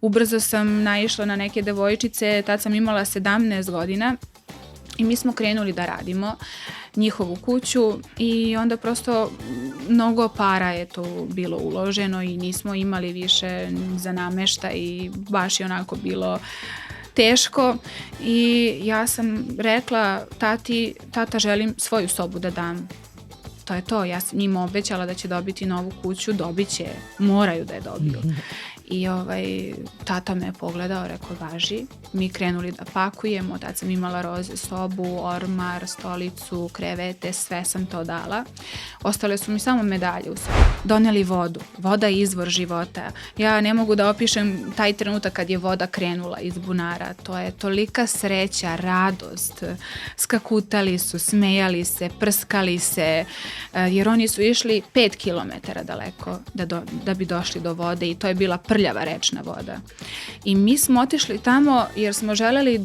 Ubrzo sam naišla na neke devojčice, tad sam imala 17 godina i mi smo krenuli da radimo njihovu kuću i onda prosto mnogo para je to bilo uloženo i nismo imali više za nameštaj i baš je onako bilo teško i ja sam rekla tata želim svoju sobu da dam. To je to, ja sam njima obećala da će dobiti novu kuću, dobit će, moraju da je dobiju. I tata me je pogledao, rekao važi, mi krenuli da pakujemo, tad sam imala roze sobu, ormar, stolicu, krevete, sve sam to dala. Ostale su mi samo medalje u sobi. Doneli vodu, voda je izvor života. Ja ne mogu da opišem taj trenutak kad je voda krenula iz bunara, to je tolika sreća, radost, skakutali su, smejali se, prskali se, jer oni su išli 5 kilometara daleko da bi došli do vode i to je bila prljava rečna voda. I mi smo otišli tamo jer smo želeli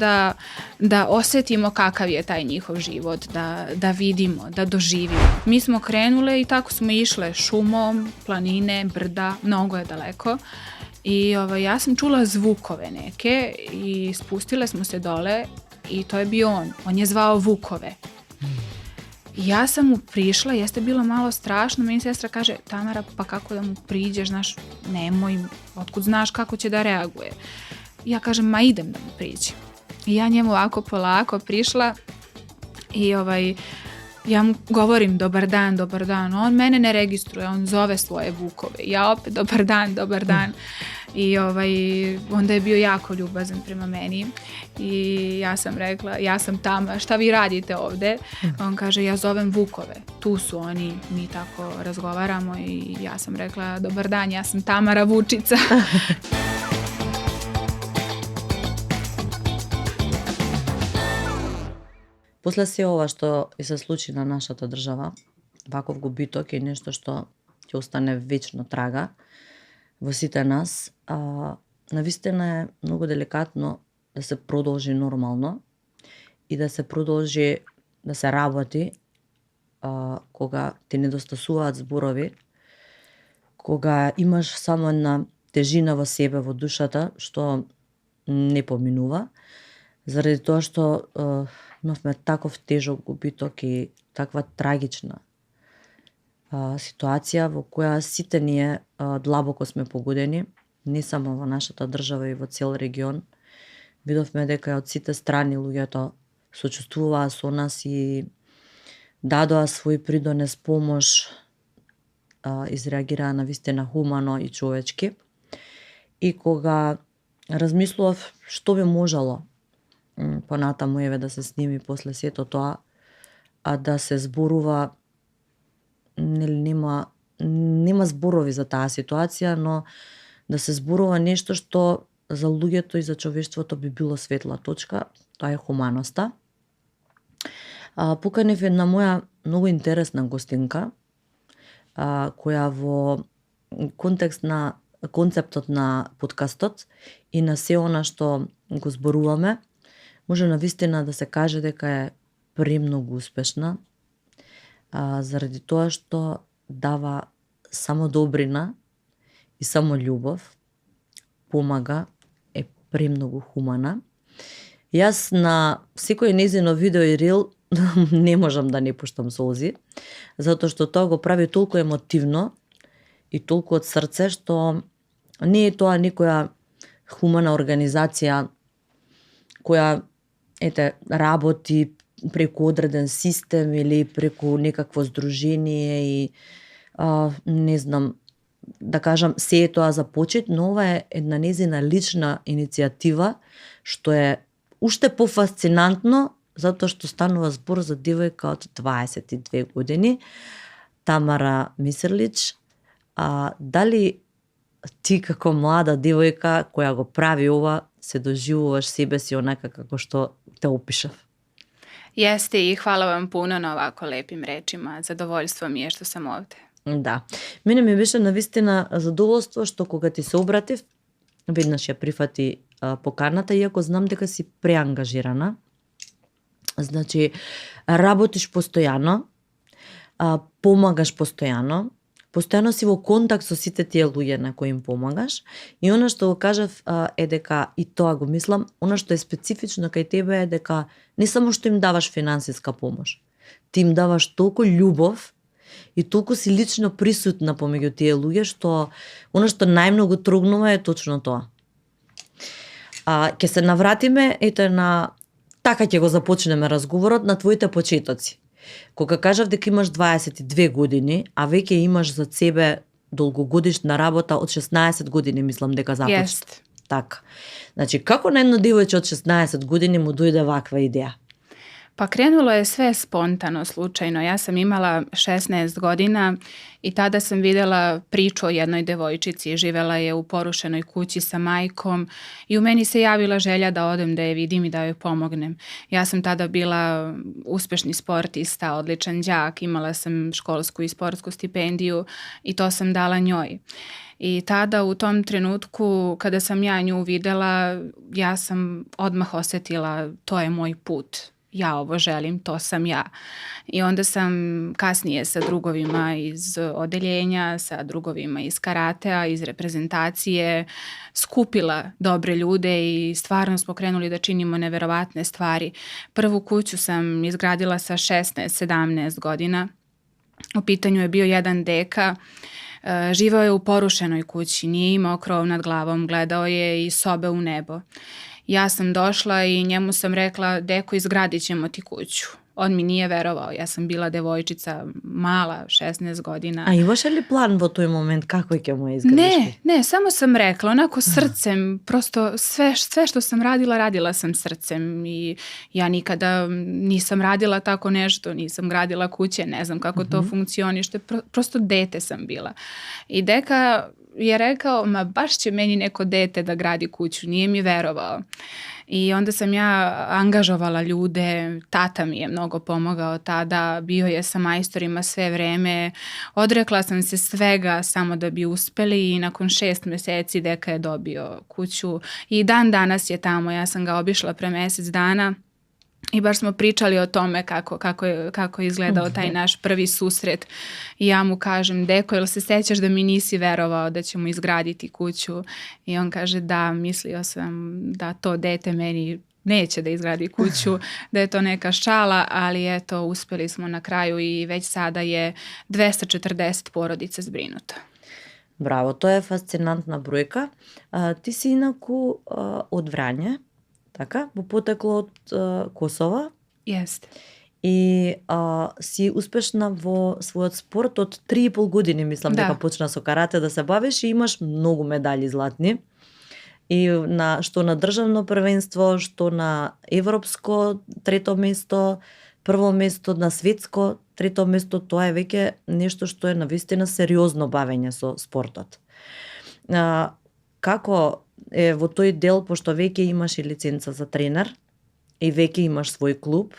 da osetimo kakav je taj njihov život, da vidimo, da doživimo. Mi smo krenule i tako smo išle šumom, planine, brda, mnogo je daleko. I ja sam čula zvukove neke i spustile smo se dole i to je bio on. On je zvao Vukove. Ja sam mu prišla, jeste bilo malo strašno, meni sestra kaže, Tamara, pa kako da mu priđeš, znaš, nemoj, otkud znaš kako će da reaguje. Ja kažem, ma idem da mu priđem. I ja njemu ovako polako prišla i ja mu govorim dobar dan, on mene ne registruje, on zove svoje Vukove. Ja opet dobar dan. I onda je bio jako ljubazan prema meni i ja sam rekla, ja sam Tama, šta vi radite ovde? On kaže, ja zovem Vukove, tu su oni, mi tako razgovaramo i ja sam rekla, dobar dan, ja sam Tamara Vučica. После се ова што и се случи на нашата држава, ваков губиток е нешто што ќе остане вечно трага во сите нас. Навистина е многу деликатно да се продолжи нормално и да се продолжи да се работи кога ти недостасуваат зборови, кога имаш само една тежина во себе, во душата, што не поминува, заради тоа што имавме таков тежок губиток и таква трагична ситуација во која сите ние длабоко сме погодени, не само во нашата држава и во цел регион. Видовме дека од сите страни луѓето сочувствуваа со нас и дадоа свој придонес, помош, изреагираа навистина хумано и човечки. И кога размислував што би можело понатаму да се сними после сето тоа, а да се зборува, нема зборови за таа ситуација, но да се зборува нешто што за луѓето и за човештвото би било светла точка, тоа е хуманоста. Поканев една моја многу интересна гостинка, која во контекст на концептот на подкастот и на се она што го зборуваме, може навистина да се каже дека е премногу успешна, заради тоа што дава само добрина и само љубов, помага, е премногу хумана. Јас на секој нејзино видео и рил не можам да не пуштам солзи, затоа што тоа го прави толку емотивно и толку од срце, што не е тоа некоја хумана организација која работи преку одреден систем или преку некакво здружение и не знам, да кажам, се е тоа за почет, но ова е една незина лична иницијатива што е уште пофасцинантно затоа што станува збор за девојка од 22 години, Тамара Мисрлич. Дали ти како млада девојка која го прави ова, се доживуваш себе си онака како што те опишав? Jeste i hvala vam puno na ovako lepim rečima. Zadovoljstvo mi je što sam ovde. Да. Мене ми беше навистина задоволство што кога ти се обратив, веднаш ја прифати поканата, иако знам дека си преангажирана. Значи, работиш постојано, помагаш постојано, постојано си во контакт со сите тие луѓе на кои им помагаш и она што го кажав е дека и тоа го мислам, она што е специфично кај тебе е дека не само што им даваш финансиска помош, ти им даваш толку љубов и толку си лично присутна помеѓу тие луѓе што она што најмногу трогнува е точно тоа. Ќе се навратиме така ќе го започнеме разговорот на твоите почетоци. Кога кажав дека имаш 22 години, а веќе имаш за себе долгогодишна работа од 16 години, мислам дека започна. Jest. Така. Значи, како на едно девојче од 16 години му дојде ваква идеја? Pa krenulo je sve spontano, slučajno. Ja sam imala 16 godina i tada sam vidjela priču o jednoj devojčici. Živela je u porušenoj kući sa majkom i u meni se javila želja da odem da je vidim i da joj pomognem. Ja sam tada bila uspešni sportista, odličan đak, imala sam školsku i sportsku stipendiju i to sam dala njoj. I tada u tom trenutku kada sam ja nju videla, ja sam odmah osjetila to je moj put. Ja ovo želim, to sam ja. I onda sam kasnije sa drugovima iz odeljenja, sa drugovima iz karatea, iz reprezentacije, skupila dobre ljude i stvarno smo krenuli da činimo neverovatne stvari. Prvu kuću sam izgradila sa 16-17 godina. U pitanju je bio jedan deka. Živeo je u porušenoj kući, nije imao krov nad glavom, gledao je iz sobe u nebo. Ja sam došla i njemu sam rekla, deko, izgradit ćemo ti kuću. On mi nije verovao, ja sam bila devojčica mala, 16 godina. A imaš li plan vo toj moment kako će mu izgraditi? Ne, samo sam rekla, onako srcem, prosto sve što sam radila sam srcem i ja nikada nisam radila tako nešto, nisam gradila kuće, ne znam kako to funkcioniše, prosto dete sam bila. I deka je rekao, ma baš će meni neko dete da gradi kuću, nije mi verovao. I onda sam ja angažovala ljude, tata mi je mnogo pomogao tada, bio je sa majstorima sve vreme, odrekla sam se svega samo da bi uspeli i nakon 6 meseci deka je dobio kuću i dan danas je tamo, ja sam ga obišla pre mesec dana. I baš smo pričali o tome kako je izgledao taj naš prvi susret. I ja mu kažem, deko, jel se sećaš da mi nisi verovao da ćemo izgraditi kuću? I on kaže, da, mislio sam da to dete meni neće da izgradi kuću, da je to neka šala, ali eto, uspeli smo na kraju i već sada je 240 porodica zbrinuto. Браво, тоа е фасцинантна бројка. Ти си инаку од Врање, така, во потекло од Косова. Jeste. И си успешна во својот спорт од 3,5 години, мислам дека почна со карате да се бавиш и имаш многу медали златни. И што на државно првенство, што на европско трето место, прво место на светско трето место, тоа е веќе нешто што е навистина сериозно бавење со спортот. Како е во тој дел, пошто веќе имаш и лиценца за тренер и веќе имаш свој клуб,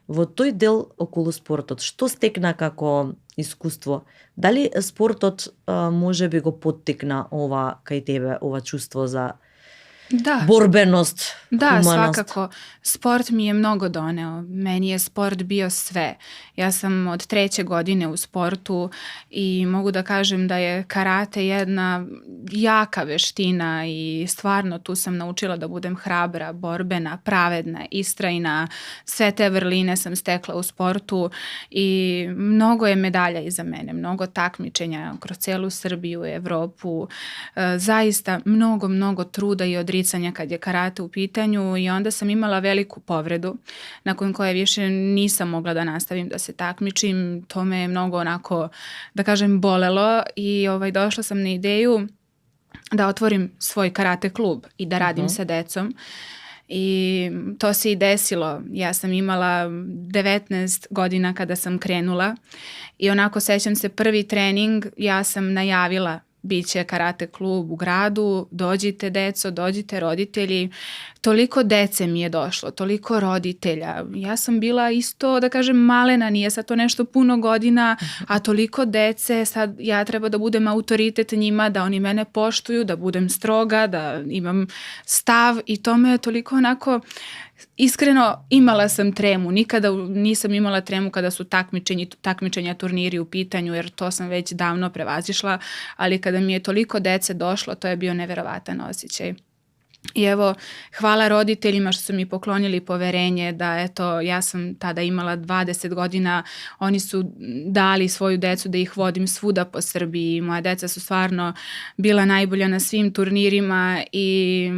во тој дел околу спортот, што стекна како искуство? Дали спортот може би го поттикна ова кај тебе, ова чувство за borbenost, humanost? Svakako. Sport mi je mnogo doneo. Meni je sport bio sve. Ja sam od 3. godine u sportu i mogu da kažem da je karate jedna jaka veština i stvarno tu sam naučila da budem hrabra, borbena, pravedna, istrajna. Sve te vrline sam stekla u sportu i mnogo je medalja iza mene, mnogo takmičenja kroz celu Srbiju, Evropu. Zaista mnogo truda i odricanja kad je karate u pitanju i onda sam imala veliku povredu nakon koje više nisam mogla da nastavim da se takmičim. To me je mnogo onako, da kažem, bolelo i došla sam na ideju da otvorim svoj karate klub i da radim sa decom. I to se i desilo. Ja sam imala 19 godina kada sam krenula i onako sećam se prvi trening, ja sam najavila biće karate klub u gradu, dođite deco, dođite roditelji. Toliko dece mi je došlo, toliko roditelja. Ja sam bila isto, da kažem, malena, nije sad to nešto puno godina, a toliko dece, sad ja treba da budem autoritet njima, da oni mene poštuju, da budem stroga, da imam stav i to me je toliko onako Iskreno, imala sam tremu. Nikada nisam imala tremu kada su takmičenja, turniri u pitanju, jer to sam već davno prevazišla, ali kada mi je toliko dece došlo, to je bio neverovatan osjećaj. I evo, hvala roditeljima što su mi poklonili poverenje da eto, ja sam tada imala 20 godina, oni su dali svoju decu da ih vodim svuda po Srbiji. Moja deca su stvarno bila najbolja na svim turnirima i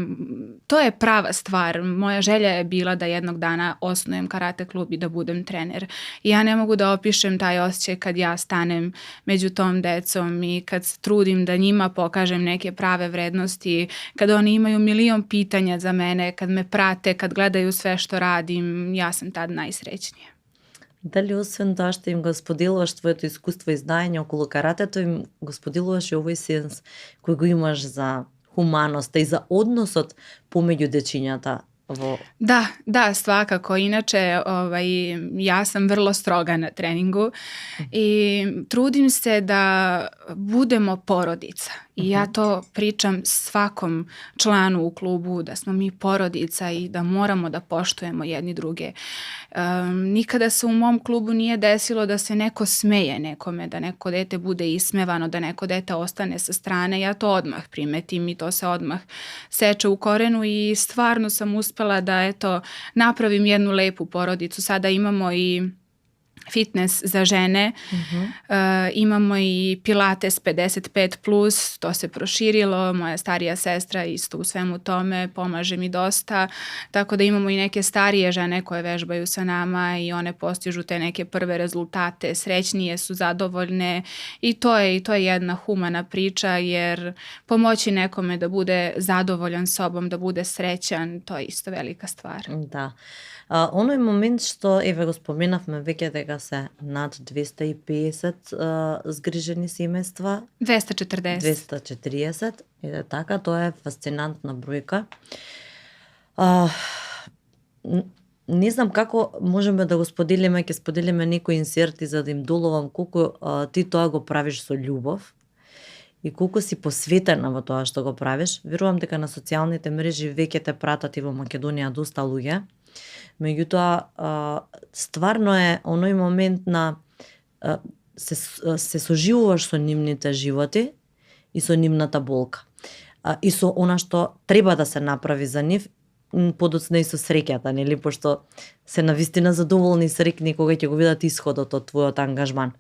to je prava stvar. Moja želja je bila da jednog dana osnujem karate klub i da budem trener. I ja ne mogu da opišem taj osjećaj kad ja stanem među tom decom i kad se trudim da njima pokažem neke prave vrednosti, kad oni imaju milion pitanja za mene, kad me prate, kad gledaju sve što radim, ja sam tad najsrećnija. Дали освен тоа што им го споделуваш твоето искуство и знаење околу каратето, им го споделуваш и овој сенс кој го имаш за хуманоста и за односот помеѓу дечињата во... Da, svakako. Inače, ja sam vrlo stroga na treningu i trudim se da budemo porodica. I ja to pričam svakom članu u klubu, da smo mi porodica i da moramo da poštujemo jedni druge. Nikada se u mom klubu nije desilo da se neko smeje nekome, da neko dete bude ismevano, da neko dete ostane sa strane. Ja to odmah primetim i to se odmah seče u korenu i stvarno sam uspela da napravim jednu lepu porodicu. Sada imamo i fitness za žene, imamo i Pilates 55+, to se proširilo, moja starija sestra isto u svemu tome pomaže mi dosta, tako da imamo i neke starije žene koje vežbaju sa nama i one postižu te neke prve rezultate, srećnije su, zadovoljne i to je jedna humana priča, jer pomoći nekome da bude zadovoljan sobom, da bude srećan, to je isto velika stvar. Da. Оној момент што, еве го споменавме веќе дека се над 250 згрижени семејства. 240. Така, тоа е фасцинантна бројка. Не знам како можеме да го споделиме, ќе споделиме некои инсерти за да им доловам колку ти тоа го правиш со љубов и колку си посветена во тоа што го правиш. Верувам дека на социјалните мрежи веќе те пратат и во Македонија доста луѓе. Меѓутоа, стварно е оној момент на се соживуваш со нивните животи и со нивната болка. И со она што треба да се направи за нив, подоцна и со среќата, нели, пошто се навистина задоволни и срекни кога ќе го видат исходот од твојот ангажман.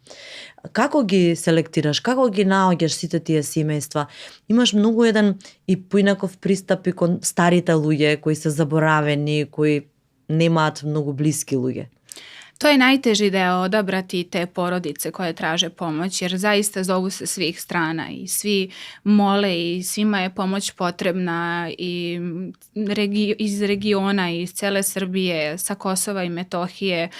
Како ги селектираш, како ги наоѓаш сите тие семејства? Имаш многу еден и поинаков пристап и кон старите луѓе кои се заборавени, кои немаат многу блиски луѓе. To je najteži deo, odabrati te porodice koje traže pomoć, jer zaista zovu se svih strana i svi mole i svima je pomoć potrebna i iz regiona, iz cele Srbije, sa Kosova i Metohije.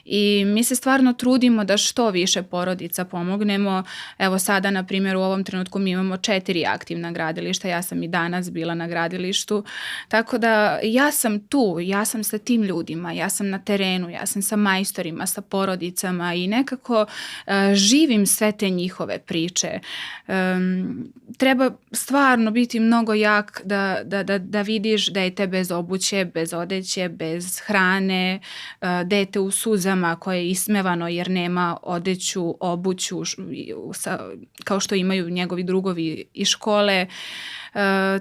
I mi se stvarno trudimo da što više porodica pomognemo. Evo sada, na primjer, u ovom trenutku mi imamo 4 aktivna gradilišta. Ja sam i danas bila na gradilištu. Tako da ja sam tu, ja sam sa tim ljudima, ja sam na terenu, ja sam sa majstorima, sa porodicama i nekako živim sve te njihove priče. Treba stvarno biti mnogo jak da vidiš da je te bez obuće, bez odeće, bez hrane, dete u suzama koje je ismevano jer nema odeću, obuću, kao što imaju njegovi drugovi iz škole.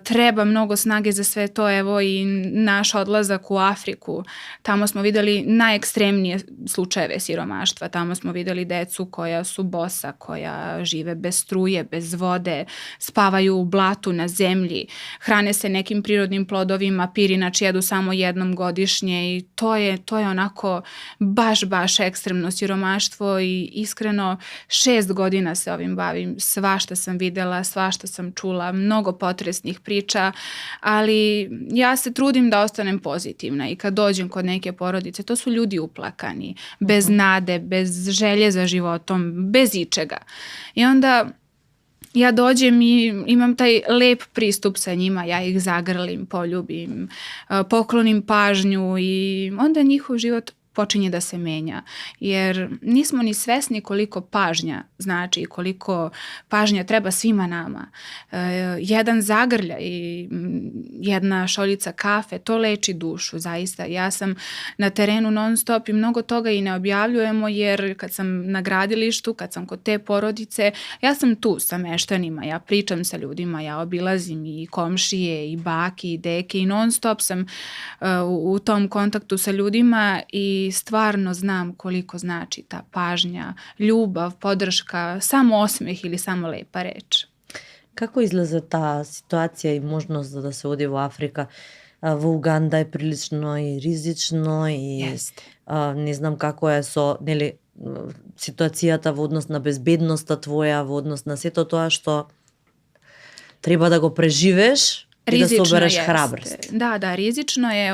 Treba mnogo snage za sve to. Evo i naš odlazak u Afriku, tamo smo videli najekstremnije slučajeve siromaštva, tamo smo videli decu koja su bosa, koja žive bez struje, bez vode, spavaju u blatu na zemlji, hrane se nekim prirodnim plodovima, pirinač jedu samo jednom godišnje i to je onako baš ekstremno siromaštvo i iskreno 6 godina se ovim bavim, svašta sam videla, svašta sam čula, mnogo potresnih priča, ali ja se trudim da ostanem pozitivna i kad dođem kod neke porodice, to su ljudi uplakani, bez nade, bez želje za životom, bez ičega. I onda ja dođem i imam taj lep pristup sa njima, ja ih zagrlim, poljubim, poklonim pažnju i onda njihov život počinje da se menja, jer nismo ni svesni koliko pažnja znači i koliko pažnja treba svima nama. Jedan zagrljaj i jedna šoljica kafe, to leči dušu, zaista. Ja sam na terenu non stop i mnogo toga i ne objavljujemo, jer kad sam na gradilištu, kad sam kod te porodice, ja sam tu sa meštanima, ja pričam sa ljudima, ja obilazim i komšije i baki i deke i non stop sam u tom kontaktu sa ljudima i stvarno znam koliko znači ta pažnja, ljubav, podrška, samo osmeh ili samo lepa reč. Kako izlaze ta situacija i možnost da se ode во Африка? Во Уганда е прилично и ризично и не знам како е со ситуацијата во однос на безбедноста твоја, во однос на сето тоа што треба да го преживеш i da soberaš hrabrost. Da, rizično je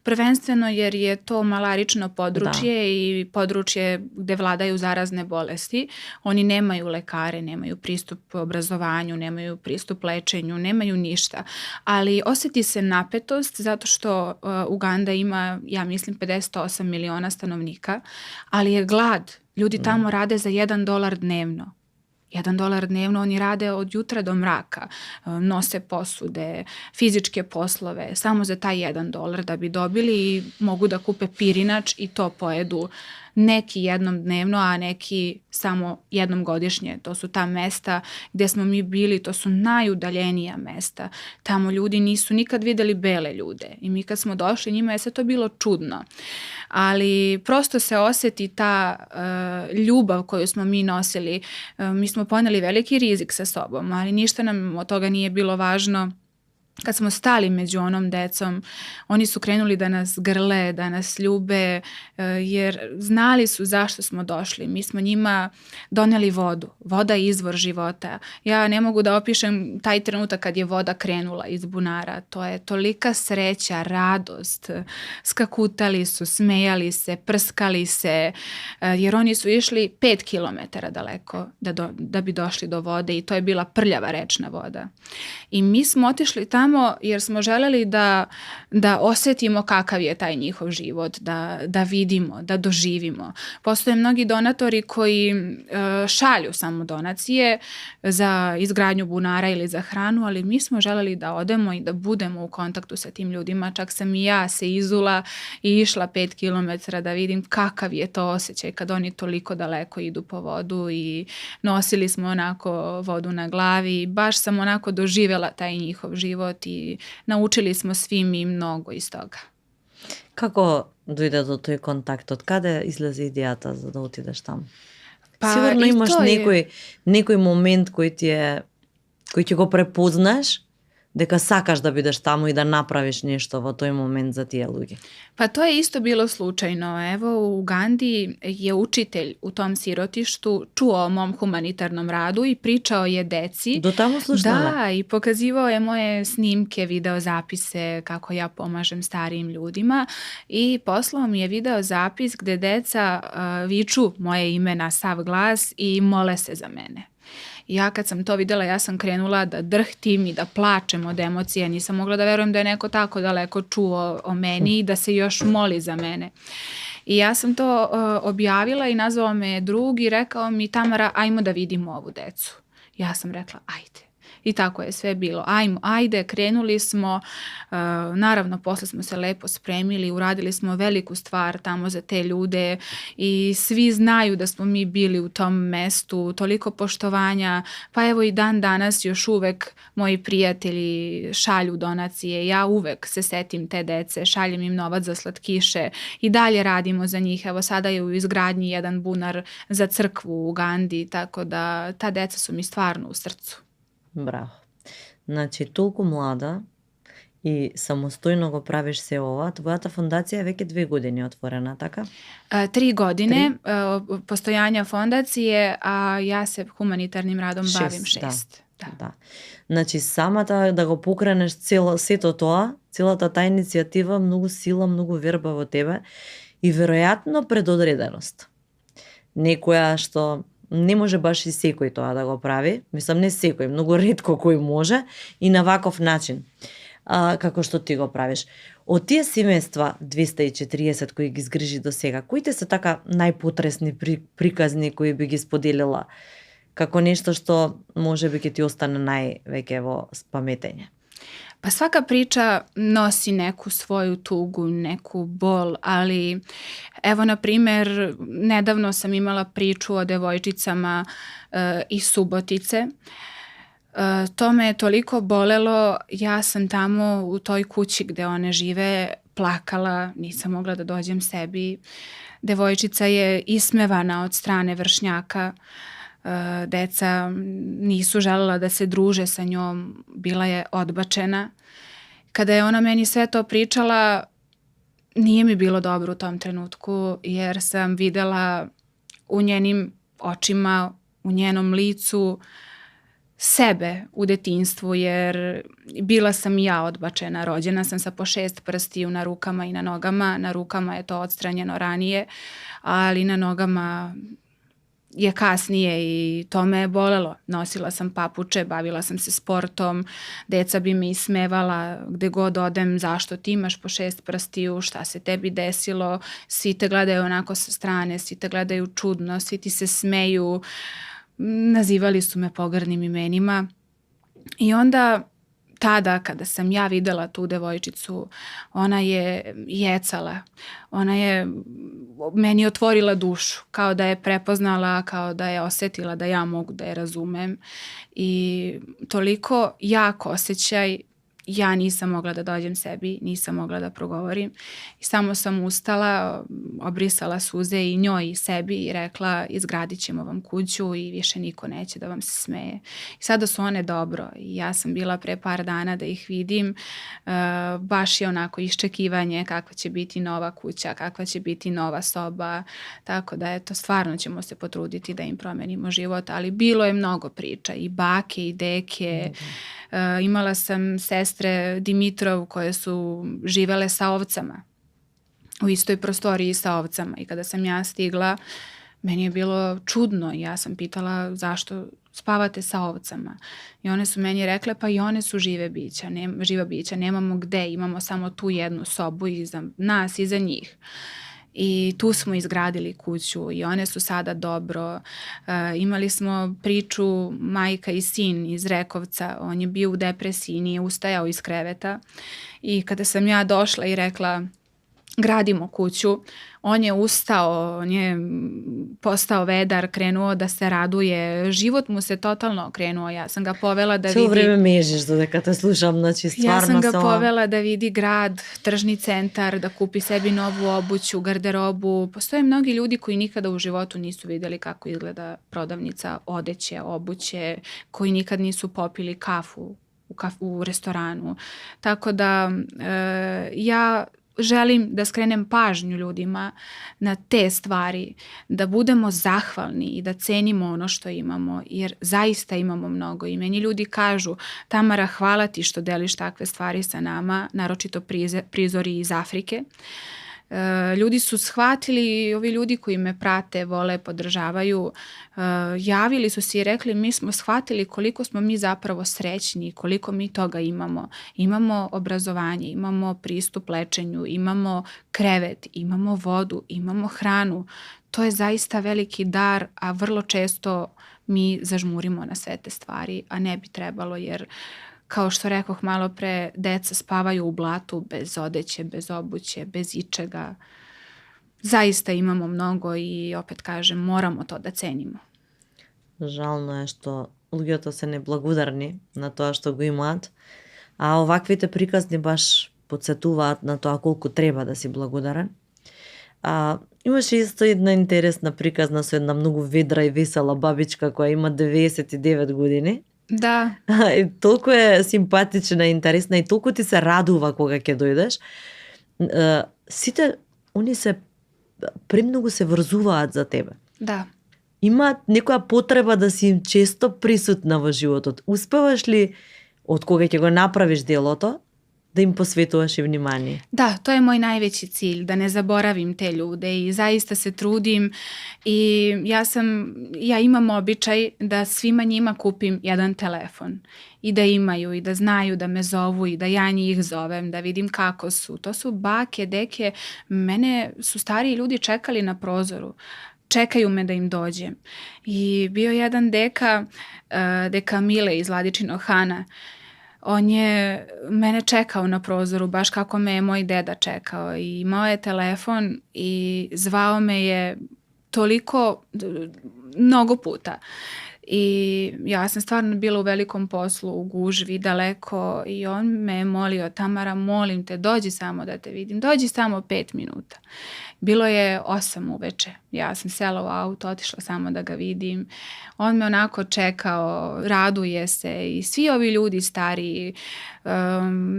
prvenstveno jer je to malarično područje i područje gde vladaju zarazne bolesti. Oni nemaju lekare, nemaju pristup obrazovanju, nemaju pristup lečenju, nemaju ništa. Ali osjeti se napetost zato što Uganda ima, ja mislim, 58 miliona stanovnika, ali je glad. Ljudi tamo rade za $1 dnevno. $1 dnevno oni rade od jutra do mraka, nose posude, fizičke poslove, samo za taj $1 da bi dobili i mogu da kupe pirinač i to pojedu neki jednom dnevno, a neki samo jednom godišnje. To su ta mesta gdje smo mi bili, to su najudaljenija mesta. Tamo ljudi nisu nikad videli bele ljude i mi kad smo došli njima je sve to bilo čudno. Ali prosto se osjeti ta ljubav koju smo mi nosili. Mi smo poneli veliki rizik sa sobom, ali ništa nam od toga nije bilo važno. Kad smo stali među onom decom, oni su krenuli da nas grle, da nas ljube, jer znali su zašto smo došli. Mi smo njima doneli vodu. Voda je izvor života. Ja ne mogu da opišem taj trenutak kad je voda krenula iz bunara. To je tolika sreća, radost. Skakutali su, smejali se, prskali se, jer oni su išli 5 kilometara daleko da bi došli do vode i to je bila prljava rečna voda. I mi smo otišli tamo jer smo želeli da osjetimo kakav je taj njihov život, da vidimo, da doživimo. Postoje mnogi donatori koji šalju samo donacije za izgradnju bunara ili za hranu, ali mi smo želeli da odemo i da budemo u kontaktu sa tim ljudima. Čak sam i ja se izula i išla 5 kilometara da vidim kakav je to osjećaj kad oni toliko daleko idu po vodu i nosili smo onako vodu na glavi. Baš sam onako doživjela taj njihov život i naučili smo svi mi mnogo iz toga. Kako doјде до тој контакт? Од каде излезе идејата за да отидеш таму? Сигурно имаш некој момент кој ќе го препознаеш дека сакаш да бидеш таму и да направиш нешто во тој момент за тие луѓе. Pa to je isto bilo slučajno. Evo, u Ugandi je učitelj u tom sirotištu čuo o mom humanitarnom radu i pričao je deci. Do tamo slušnala? Da, i pokazivao je moje snimke, video zapise kako ja pomažem starijim ljudima i poslao mi je video zapis gde deca viču moje ime na sav glas i mole se za mene. Ja kad sam to vidjela, ja sam krenula da drhtim i da plačem od emocija. Nisam mogla da verujem da je neko tako daleko čuo o meni i da se još moli za mene. I ja sam to objavila i nazvao me drug i rekao mi: Tamara, ajmo da vidimo ovu decu. Ja sam rekla ajde. I tako je sve bilo. Ajde, krenuli smo. Naravno, posle smo se lepo spremili, uradili smo veliku stvar tamo za te ljude i svi znaju da smo mi bili u tom mestu, toliko poštovanja. Pa evo i dan danas još uvek moji prijatelji šalju donacije. Ja uvek se setim te dece, šaljem im novac za slatkiše i dalje radimo za njih. Evo sada je u izgradnji jedan bunar za crkvu u Ugandi, tako da ta deca su mi stvarno u srcu. Браво. Значи, толку млада и самостојно го правиш се ова. Твојата фондација е веќе 2 години отворена, така? 3 godine postojanja fondacije, a ja se humanitarnim radom bavim 6. Да. Значи, самата да го покренеш сето тоа, целата таа иницијатива, многу сила, многу верба во тебе и веројатно предодреденост. Некоја што не може баш и секој тоа да го прави. Мислам, не секој, многу ретко кој може и на ваков начин. како што ти го правиш. Од тие семејства 240 кои ги згрижи до сега, кои те се така најпотресни приказни кои би ги споделила како нешто што можеби ќе ти остане највеќе во паметење? Pa svaka priča nosi neku svoju tugu, neku bol, ali evo na primjer nedavno sam imala priču o devojčicama iz Subotice. To me je toliko bolelo, ja sam tamo u toj kući gde one žive plakala, nisam mogla da dođem sebi. Devojčica je ismevana od strane vršnjaka, deca nisu želela da se druže sa njom, bila je odbačena. Kada je ona meni sve to pričala, nije mi bilo dobro u tom trenutku, jer sam videla u njenim očima, u njenom licu sebe u detinjstvu, jer bila sam i ja odbačena. Rođena sam sa po 6 prstiju na rukama i na nogama. Na rukama je to odstranjeno ranije, ali na nogama je kasnije i to me je bolelo. Nosila sam papuče, bavila sam se sportom, deca bi me ismevala gde god odem, zašto ti imaš po 6 prstiju, šta se tebi desilo, svi te gledaju onako sa strane, svi te gledaju čudno, svi ti se smeju, nazivali su me pogrdnim imenima. I onda tada kada sam ja videla tu devojčicu, ona je jecala, ona je meni otvorila dušu, kao da je prepoznala, kao da je osetila da ja mogu da je razumem i toliko jak osjećaj, ja nisam mogla da dođem sebi, nisam mogla da progovorim i samo sam ustala, obrisala suze i njoj i sebi i rekla izgradit ćemo vam kuću i više niko neće da vam se smeje. I sada su one dobro i ja sam bila pre par dana da ih vidim, baš je onako iščekivanje kakva će biti nova kuća, kakva će biti nova soba, tako da eto stvarno ćemo se potruditi da im promenimo život, ali bilo je mnogo priča i bake i deke, imala sam sestre Dimitrov koje su živele sa ovcama u istoj prostoriji sa ovcama i kada sam ja stigla meni je bilo čudno, ja sam pitala zašto spavate sa ovcama i one su meni rekle pa i one su živa bića, nemamo gde, imamo samo tu jednu sobu i za nas i za njih. I tu smo izgradili kuću i one su sada dobro. Imali smo priču majka i sin iz Rekovca, on je bio u depresiji, nije ustajao iz kreveta i kada sam ja došla i rekla gradimo kuću, on je ustao, on je postao vedar, krenuo da se raduje, život mu se totalno okrenuo, ja sam ga povela da vidi... Cijelo vreme mežiš dodeka te slušam, znači stvarno ja sam ga povela da vidi grad, tržni centar, da kupi sebi novu obuću, garderobu. Postoje mnogi ljudi koji nikada u životu nisu vidjeli kako izgleda prodavnica odeće, obuće, koji nikad nisu popili kafu u restoranu. Tako da ja želim da skrenem pažnju ljudima na te stvari, da budemo zahvalni i da cenimo ono što imamo, jer zaista imamo mnogo. I meni ljudi kažu, Tamara, hvala ti što deliš takve stvari sa nama, naročito prizori iz Afrike. Ljudi su shvatili, ovi ljudi koji me prate, vole, podržavaju, javili su se i rekli mi smo shvatili koliko smo mi zapravo srećni, koliko mi toga imamo. Imamo obrazovanje, imamo pristup lečenju, imamo krevet, imamo vodu, imamo hranu. To je zaista veliki dar, a vrlo često mi zažmurimo na sve te stvari, a ne bi trebalo jer kao što rekoh malo pre, deca spavaju u blatu bez odeće, bez obuće, bez ičega. Zaista imamo mnogo i opet kažem, moramo to da cenimo. Жално е што луѓето се неблагодарни на тоа што го имаат, а оваквите приказни баш подсетуваат на тоа колку треба да си благодарен. Имаше исто една интересна приказна со една многу ведра и весела бабичка која има 99 години. Да. И толку е симпатична и интересна и толку ти се радува кога ќе дојдеш. Сите они се премногу се врзуваат за тебе. Да. Имаат некоја потреба да си им често присутна во животот. Успеваш ли од кога ќе го направиш делото da im posvetuješ i vнимание. Da, to je moj najveći cilj, da ne zaboravim te ljude i zaista se trudim i ja imam običaj da svima njima kupim jedan telefon i da imaju i da znaju da me zovu i da ja njih zovem, da vidim kako su. To su bake, deke, mene su stariji ljudi čekali na prozoru. Čekaju me da im dođem. I bio jedan deka Mile iz Vladičinog Hana. On je mene čekao na prozoru, baš kako me je moj deda čekao. I imao je telefon i zvao me je toliko, mnogo puta. I ja sam stvarno bila u velikom poslu, u gužvi, daleko i on me je molio, Tamara, molim te, dođi samo da te vidim, dođi samo 5 minuta. Bilo je 8 uveče, ja sam sela u auto, otišla samo da ga vidim. On me onako čekao, raduje se i svi ovi ljudi stariji,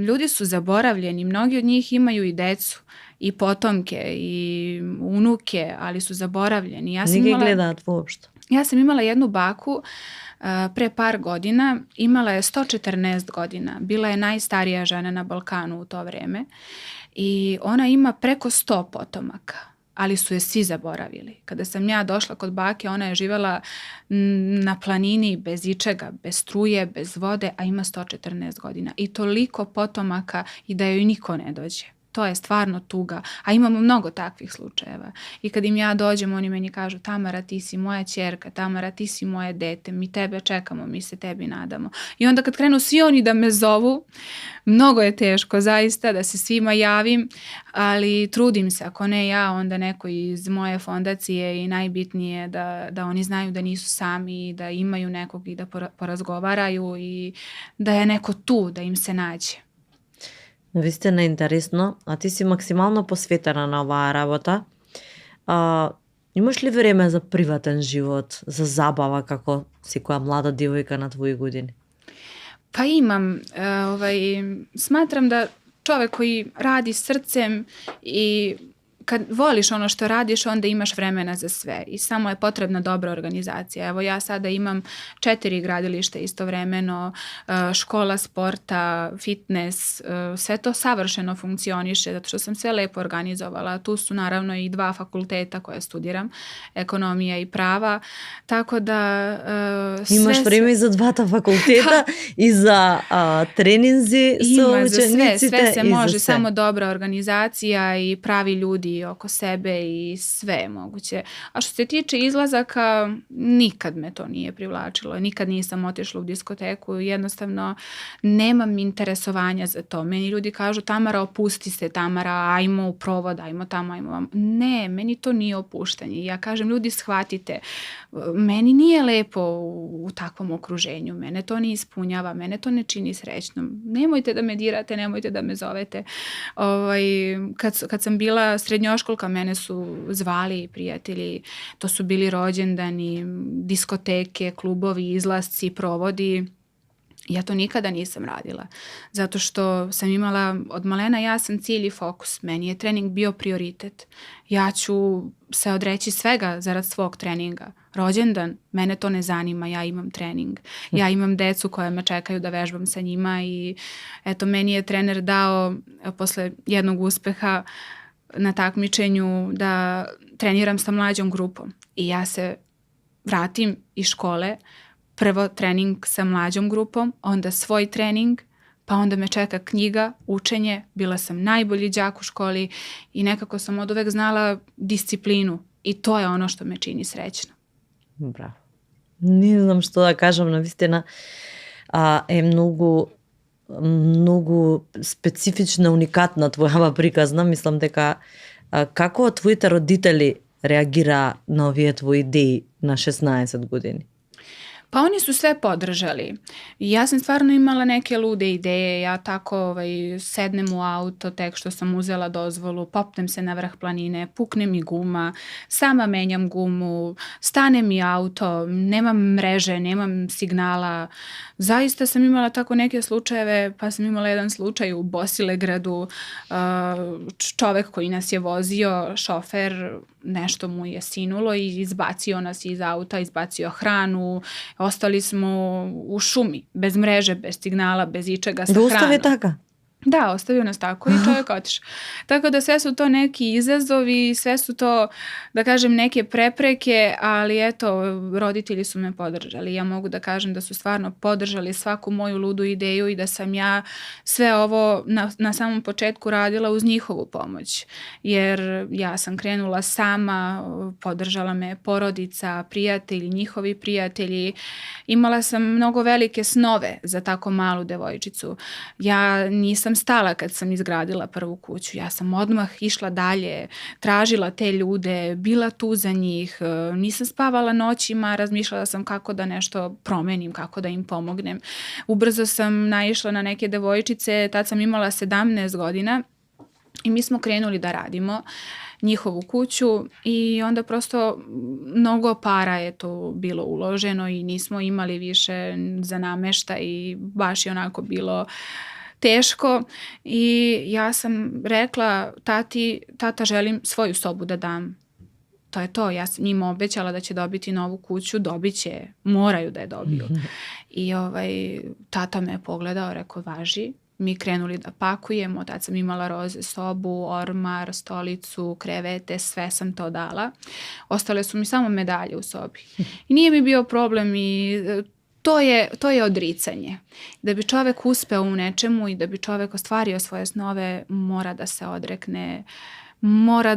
ljudi su zaboravljeni, mnogi od njih imaju i decu i potomke i unuke, ali su zaboravljeni. Nije gledat uopšte. Ja sam imala jednu baku pre par godina, imala je 114 godina, bila je najstarija žena na Balkanu u to vreme i ona ima preko 100 potomaka, ali su je svi zaboravili. Kada sam ja došla kod bake, ona je živjela na planini bez ičega, bez struje, bez vode, a ima 114 godina i toliko potomaka i da joj niko ne dođe. To je stvarno tuga, a imamo mnogo takvih slučajeva. I kad im ja dođem, oni meni kažu, Tamara, ti si moja ćerka, Tamara, ti si moje dete, mi tebe čekamo, mi se tebi nadamo. I onda kad krenu svi oni da me zovu, mnogo je teško zaista da se svima javim, ali trudim se, ako ne ja, onda neko iz moje fondacije i najbitnije da oni znaju da nisu sami, da imaju nekog i da porazgovaraju i da je neko tu, da im se nađe. Навистина интересно, а ти си максимално посветена на оваа работа. Имаш ли време за приватен живот, за забава како секоја млада девојка на твои години? Pa imam. Smatram da čovek koji radi srcem i kad voliš ono što radiš, onda imaš vremena za sve i samo je potrebna dobra organizacija. Evo ja sada imam 4 gradilišta istovremeno, škola sporta, fitness, sve to savršeno funkcioniše zato što sam sve lepo organizovala. Tu su naravno i 2 fakulteta koje studiram, ekonomija i prava, tako da... Imaš vreme i za 2 fakulteta i za treninzi sa učenicite. Sve se može, samo dobra organizacija i pravi ljudi oko sebe i sve je moguće. A što se tiče izlazaka, nikad me to nije privlačilo. Nikad nisam otišla u diskoteku. Jednostavno, nemam interesovanja za to. Meni ljudi kažu, Tamara, opusti se, Tamara, ajmo u provod, ajmo tamo, ajmo vam. Ne, meni to nije opuštanje. Ja kažem, ljudi, shvatite, meni nije lepo u takvom okruženju. Mene to ne ispunjava, mene to ne čini srećnom. Nemojte da me dirate, nemojte da me zovete. Kad sam bila srednjoškolka, mene su zvali prijatelji, to su bili rođendani, diskoteke, klubovi, izlasci, provodi. Ja to nikada nisam radila, zato što sam imala od malena jasan cilj i fokus. Meni je trening bio prioritet. Ja ću se odreći svega zarad svog treninga. Rođendan, mene to ne zanima, ja imam trening. Ja imam decu koje me čekaju da vežbam sa njima i eto, meni je trener dao posle jednog uspeha na takmičenju da treniram sa mlađom grupom. I ja se vratim iz škole, prvo trening sa mlađom grupom, onda svoj trening, pa onda me čeka knjiga, učenje. Bila sam najbolji đak u školi i nekako sam od uvek znala disciplinu i to je ono što me čini srećno. Браво. Не знам што да кажам, навистина е многу специфична, уникатна твојава приказна. Мислам дека како твоите родители реагира на овие твои идеи на 16 години? Pa oni su sve podržali. Ja sam stvarno imala neke lude ideje. Ja tako sednem u auto tek što sam uzela dozvolu, popnem se na vrh planine, pukne mi guma, sama menjam gumu, stane mi auto, nemam mreže, nemam signala. Zaista sam imala tako neke slučajeve, pa sam imala jedan slučaj u Bosilegradu, čovek koji nas je vozio, šofer, nešto mu je sinulo i izbacio nas iz auta, izbacio hranu, ostali smo u šumi, bez mreže, bez signala, bez ičega, sa hranom. Gustav je taka? Da, ostavio nas tako i čovjek otišao. Tako da sve su to neki izazovi, sve su to, da kažem, neke prepreke, ali eto, roditelji su me podržali. Ja mogu da kažem da su stvarno podržali svaku moju ludu ideju i da sam ja sve ovo na samom početku radila uz njihovu pomoć. Jer ja sam krenula sama, podržala me porodica, prijatelji, njihovi prijatelji. Imala sam mnogo velike snove za tako malu devojčicu. Ja nisam stala kad sam izgradila prvu kuću. Ja sam odmah išla dalje, tražila te ljude, bila tu za njih, nisam spavala noćima, razmišljala sam kako da nešto promenim, kako da im pomognem. Ubrzo sam naišla na neke devojčice, tad sam imala 17 godina i mi smo krenuli da radimo njihovu kuću i onda prosto mnogo para je to bilo uloženo i nismo imali više za nameštaj i baš je onako bilo teško i ja sam rekla tata želim svoju sobu da dam. To je to, ja sam njima obećala da će dobiti novu kuću, dobit će, moraju da je dobiju. I tata me je pogledao, rekao važi. Mi krenuli da pakujemo, tad sam imala roze sobu, ormar, stolicu, krevete, sve sam to dala. Ostale su mi samo medalje u sobi. I nije mi bio problem i to je odricanje. Da bi čovek uspeo u nečemu i da bi čovek ostvario svoje snove, mora da se odrekne, mora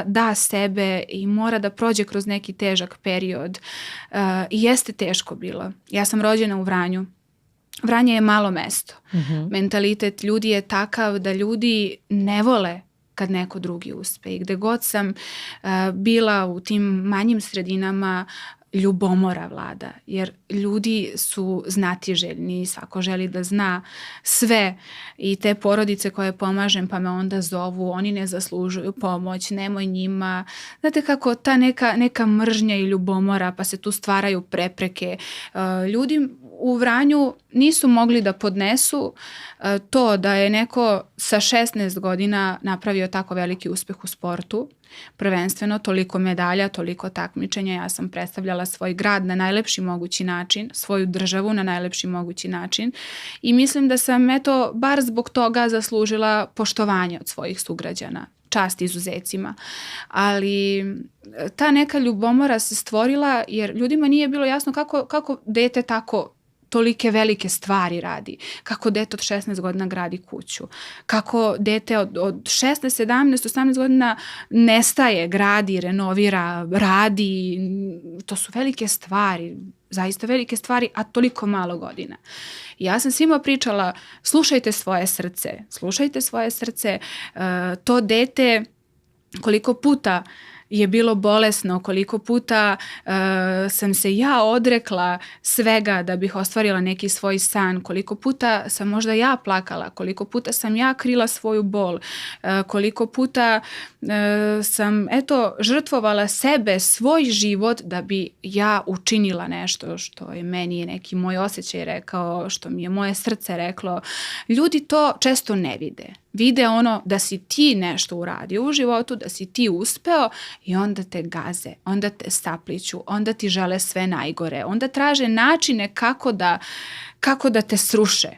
da sebe i mora da prođe kroz neki težak period. I jeste teško bilo. Ja sam rođena u Vranju. Vranje je malo mesto. Mentalitet ljudi je takav da ljudi ne vole kad neko drugi uspe. I gde god sam bila u tim manjim sredinama, ljubomora vlada, jer ljudi su znatiželjni, svako želi da zna sve i te porodice koje pomažem pa me onda zovu, oni ne zaslužuju pomoć, nemoj njima. Znate kako ta neka mržnja i ljubomora pa se tu stvaraju prepreke. Ljudi u Vranju nisu mogli da podnesu to da je neko sa 16 godina napravio tako veliki uspeh u sportu. Prvenstveno toliko medalja, toliko takmičenja. Ja sam predstavljala svoj grad na najlepši mogući način, svoju državu na najlepši mogući način i mislim da sam bar zbog toga zaslužila poštovanje od svojih sugrađana. Čast izuzecima. Ali ta neka ljubomora se stvorila jer ljudima nije bilo jasno kako dete tako tolike velike stvari radi. Kako dete od 16 godina gradi kuću. Kako dete od 16, 17, 18 godina nestaje, gradi, renovira, radi. To su velike stvari, zaista velike stvari, a toliko malo godina. I ja sam svima pričala, slušajte svoje srce. To dete koliko puta je bilo bolesno, koliko puta sam se ja odrekla svega da bih ostvarila neki svoj san, koliko puta sam možda ja plakala, koliko puta sam ja krila svoju bol, koliko puta sam žrtvovala sebe, svoj život da bi ja učinila nešto što je meni neki moj osjećaj rekao, što mi je moje srce reklo. Ljudi to često ne vide. Vide ono da si ti nešto uradio u životu, da si ti uspeo i onda te gaze, onda te sapliću, onda ti žele sve najgore, onda traže načine kako da te sruše.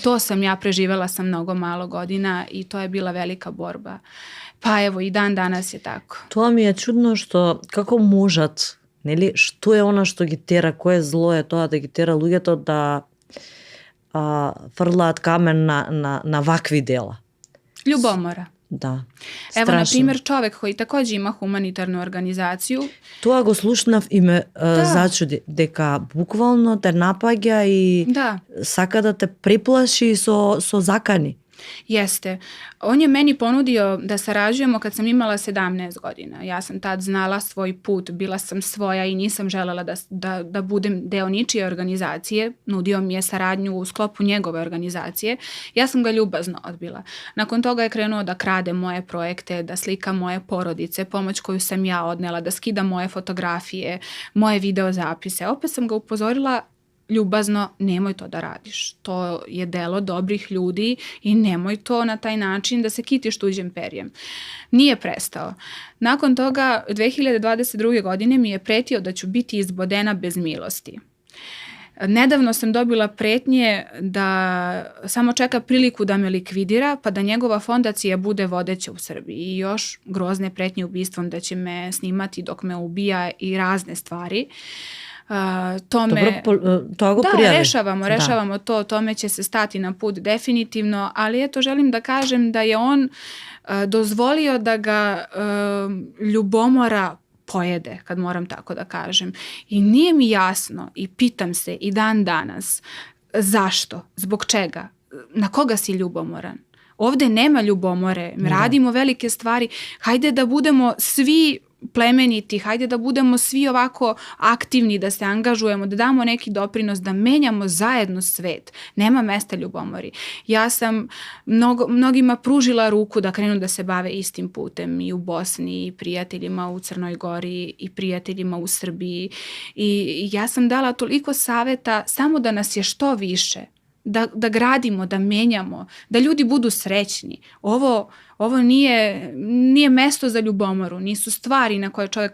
To sam ja preživela sa mnogo malo godina i to je bila velika borba. Pa evo i dan danas je tako. Тоа ми е чудно што како можат, нели, што е она што ги тера, кое зло е тоа да ги тера луѓето да фрлаат камен на вакви дела. Ljubomora. Da. Evo, na primjer, čovek koji takođe ima humanitarnu organizaciju. Тоа го слушнав и ме зачуди, дека буквално те напаѓа и сака да те преплаши со закани. Jeste. On je meni ponudio da sarađujemo kad sam imala 17 godina. Ja sam tad znala svoj put, bila sam svoja i nisam želela da budem deo ničije organizacije. Nudio mi je saradnju u sklopu njegove organizacije. Ja sam ga ljubazno odbila. Nakon toga je krenuo da krade moje projekte, da slika moje porodice, pomoć koju sam ja odnela, da skida moje fotografije, moje videozapise. Opet sam ga upozorila ljubazno, nemoj to da radiš. To je delo dobrih ljudi i nemoj to na taj način da se kitiš tuđim perjem. Nije prestao. Nakon toga, 2022. godine mi je pretio da ću biti izbodena bez milosti. Nedavno sam dobila pretnje da samo čeka priliku da me likvidira, pa da njegova fondacija bude vodeća u Srbiji. I još grozne pretnje ubistvom da će me snimati dok me ubija i razne stvari. To go prijavi. Rešavamo to, tome će se stati na put definitivno, ali eto želim da kažem da je on dozvolio da ga ljubomora pojede, kad moram tako da kažem. I nije mi jasno i pitam se i dan danas zašto, zbog čega, na koga si ljubomoran. Ovde nema ljubomore, radimo velike stvari, hajde da budemo svi plemeniti, hajde da budemo svi ovako aktivni, da se angažujemo, da damo neki doprinos, da menjamo zajedno svet. Nema mesta ljubomori. Ja sam mnogima pružila ruku da krenu da se bave istim putem i u Bosni, i prijateljima u Crnoj Gori, i prijateljima u Srbiji. I ja sam dala toliko saveta samo da nas je što više, da gradimo, da menjamo, da ljudi budu srećni. Ovo nije mesto za ljubomoru, nisu stvari na koje čovjek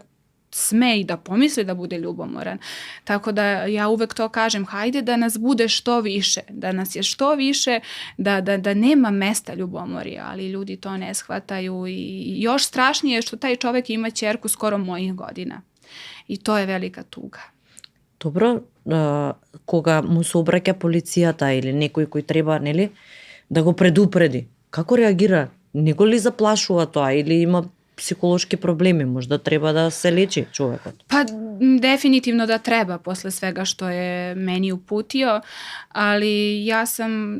sme i da pomisli da bude ljubomoran. Tako da ja uvek to kažem, hajde da nas bude što više, da nas je što više, da nema mesta ljubomori, ali ljudi to ne shvataju i još strašnije je što taj čovjek ima ćerku skoro mojih godina. I to je velika tuga. Dobro, кога му се обраќа полицијата или некој кој треба, нели, да го предупреди, како реагира? Не го ли заплашува тоа или има psihološki problemi, možda treba da se leči čovjek? Pa definitivno da treba posle svega što je meni uputio, ali ja sam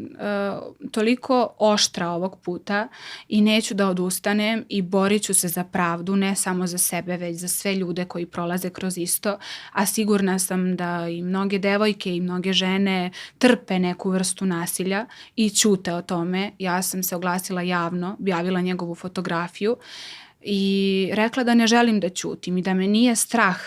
toliko oštra ovog puta i neću da odustanem i borit ću se za pravdu, ne samo za sebe, već za sve ljude koji prolaze kroz isto, a sigurna sam da i mnoge devojke i mnoge žene trpe neku vrstu nasilja i ćute o tome. Ja sam se oglasila javno, objavila njegovu fotografiju i rekla da ne želim da ćutim i da me nije strah.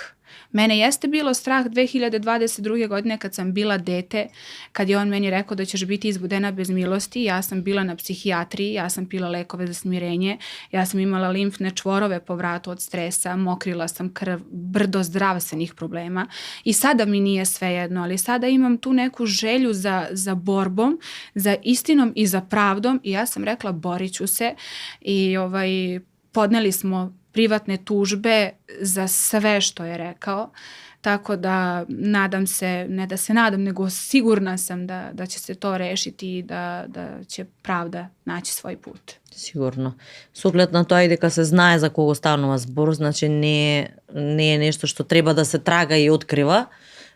Mene jeste bilo strah 2022. godine kad sam bila dete, kad je on meni rekao da ćeš biti izbudena bez milosti. Ja sam bila na psihijatriji, ja sam pila lekove za smirenje, ja sam imala limfne čvorove po vratu od stresa, mokrila sam krv, brdo zdravstvenih problema i sada mi nije svejedno, ali sada imam tu neku želju za borbom, za istinom i za pravdom i ja sam rekla borit ću se i podneli smo privatne tužbe za sve što je rekao, tako da nadam se, ne da se nadam, nego sigurna sam da će se to rešiti i da će pravda naći svoj put. Sigurno. С оглед на тоа и дека се знае за кого станува збор, значи не е нешто што треба да се трага и открива.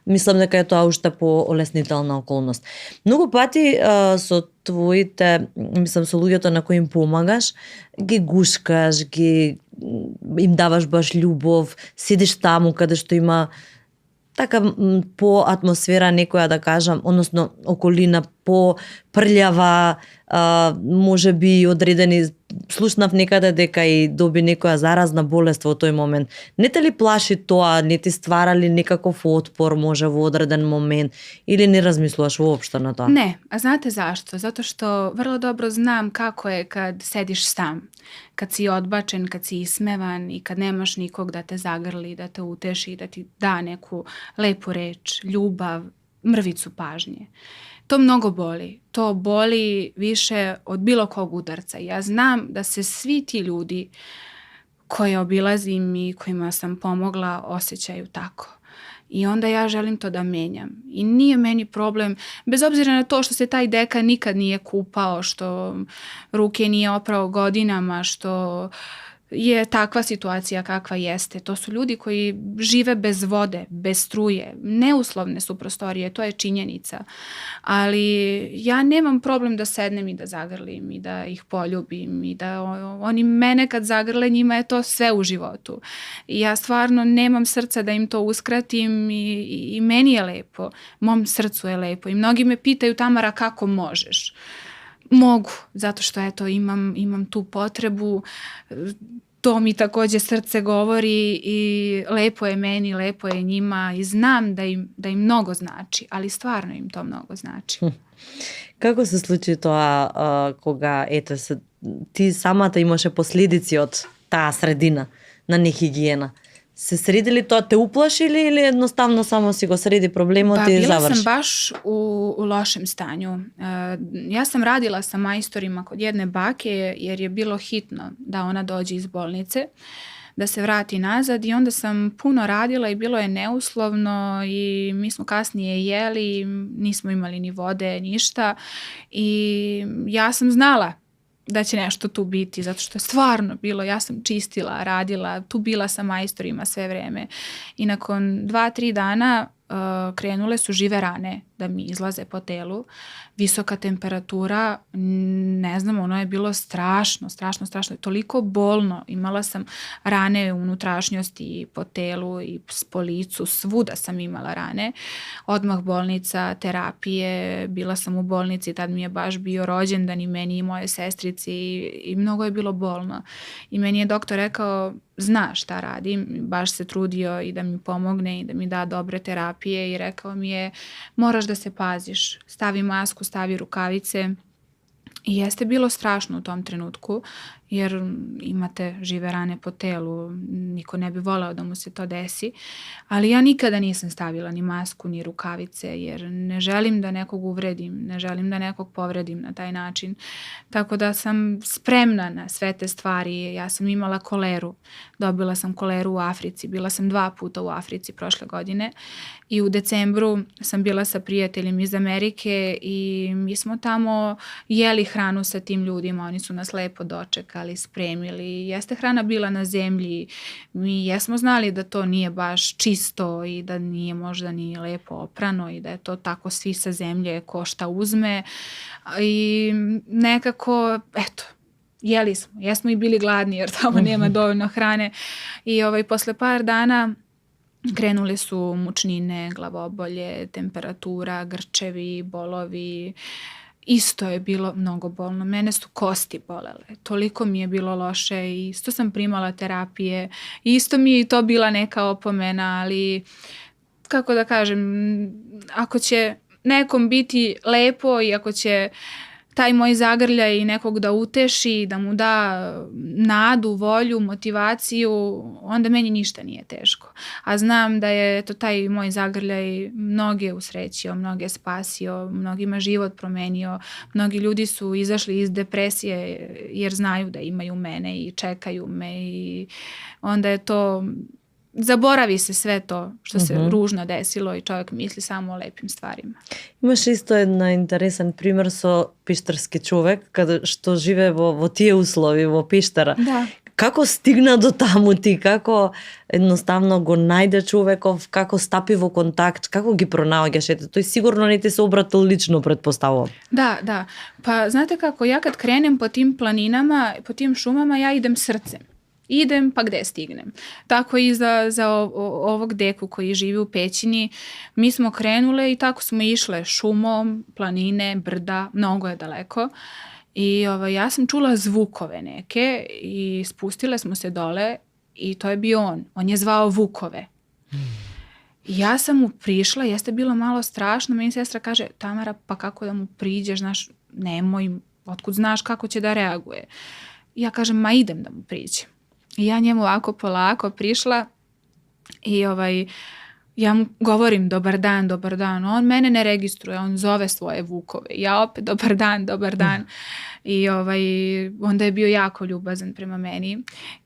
Мислам дека е тоа уште поолеснителна околност. Многу пати со твоите, мислам со луѓето на кои им помагаш, ги гушкаш, им даваш баш љубов, седиш таму каде што има така по атмосфера некоја да кажам, односно околина по прљава, може би одредени, слушнав некаде дека и доби некоја заразна болест во тој момент. Не те ли плаши тоа, не ти ствара ли некаков отпор може во одреден момент или не размислуваш воопшто на тоа? Ne, a znate zašto? Zato što vrlo dobro znam kako je kad sediš sam, kad si odbačen, kad si ismevan i kad nemaš nikog da te zagrli, da te uteši, da ti da neku lepu reč, ljubav, mrvicu pažnje. To mnogo boli. To boli više od bilo kog udarca. Ja znam da se svi ti ljudi koje obilazim i kojima sam pomogla osjećaju tako. I onda ja želim to da menjam. I nije meni problem, bez obzira na to što se taj deka nikad nije kupao, što ruke nije oprao godinama, što je takva situacija kakva jeste. To su ljudi koji žive bez vode, bez struje. Neuslovne su prostorije, to je činjenica. Ali ja nemam problem da sednem i da zagrlim i da ih poljubim i da oni mene kad zagrle, njima je to sve u životu. I ja stvarno nemam srca da im to uskratim i meni je lepo. Mom srcu je lepo. I mnogi me pitaju, Tamara, kako možeš? Mogu, zato što eto imam tu potrebu, to mi takođe srce govori i lepo je meni, lepo je njima i znam da im mnogo znači, ali stvarno im to mnogo znači. Како се случи тоа кога ти самата имаше последици од таа средина на нехигиена? се средили тоа, те уплашили или jednostavno samo si go sredi problemot i bila završi? sam baš u lošem stanju. Ja sam radila sa majstorima kod jedne bake jer je bilo hitno da ona dođe iz bolnice, da se vrati nazad i onda sam puno radila i bilo je neuslovno i mi smo kasnije jeli, nismo imali ni vode, ništa i ja sam znala da će nešto tu biti, zato što je stvarno bilo, ja sam čistila, radila, tu bila sa majstorima sve vreme i nakon 2-3 dana krenule su žive rane da mi izlaze po telu, visoka temperatura, ne znam, ono je bilo strašno, toliko bolno, imala sam rane u unutrašnjosti po telu i po licu, svuda sam imala rane, odmah bolnica, terapije, bila sam u bolnici, tad mi je baš bio rođendan i meni i moje sestrici i mnogo je bilo bolno i meni je doktor rekao, zna šta radim, baš se trudio i da mi pomogne i da mi da dobre terapije i rekao mi je moraš da se paziš, stavi masku, stavi rukavice i jeste bilo strašno u tom trenutku jer imate žive rane po telu, niko ne bi voleo da mu se to desi, ali ja nikada nisam stavila ni masku ni rukavice jer ne želim da nekog uvredim, ne želim da nekog povredim na taj način, tako da sam spremna na sve te stvari. Ja sam imala koleru, dobila sam koleru u Africi, bila sam 2 puta u Africi prošle godine i u decembru sam bila sa prijateljem iz Amerike i mi smo tamo jeli hranu sa tim ljudima, oni su nas lepo dočekali, spremili, jeste hrana bila na zemlji, mi jesmo znali da to nije baš čisto i da nije možda ni lepo oprano i da je to tako svi sa zemlje ko šta uzme i nekako, eto, jeli smo, jesmo i bili gladni jer tamo nema dovoljno hrane i posle par dana krenule su mučnine, glavobolje, temperatura, grčevi, bolovi. Isto je bilo mnogo bolno. Mene su kosti bolele. Toliko mi je bilo loše i isto sam primala terapije. Isto mi je i to bila neka opomena, ali kako da kažem, ako će nekom biti lepo i ako će taj moj zagrljaj nekog da uteši, da mu da nadu, volju, motivaciju, onda meni ništa nije teško. A znam da je taj moj zagrljaj mnoge usrećio, mnoge spasio, mnogima život promenio, mnogi ljudi su izašli iz depresije jer znaju da imaju mene i čekaju me i onda je to... Zaboravi se sve to što se ružno desilo i čovjek misli samo o lepim stvarima. Имаш исто една интересен пример со пиштарски човек, што живе во тие услови, во пиштара. Да. Како стигна до таму ти? Како едноставно го најде човеков? Како стапи во контакт? Како ги пронаоѓаш? Тој сигурно не ти се обратил лично, предпоставувам. Da. Pa znate kako, ja kad krenem po tim planinama, po tim šumama, ja idem srcem. Idem pa gde stignem. Tako i za ovog deku koji živi u pećini. Mi smo krenule i tako smo išle šumom, planine, brda, mnogo je daleko. I ja sam čula zvukove neke i spustile smo se dole i to je bio on. On je zvao vukove. I ja sam mu prišla, jeste bilo malo strašno. Meni sestra kaže, Tamara, pa kako da mu priđeš, znaš, nemoj, otkud znaš kako će da reaguje. I ja kažem, ma idem da mu priđem. I ja njemu ovako polako prišla i ja mu govorim dobar dan. On mene ne registruje, on zove svoje vukove. Ja opet dobar dan. I onda je bio jako ljubazan prema meni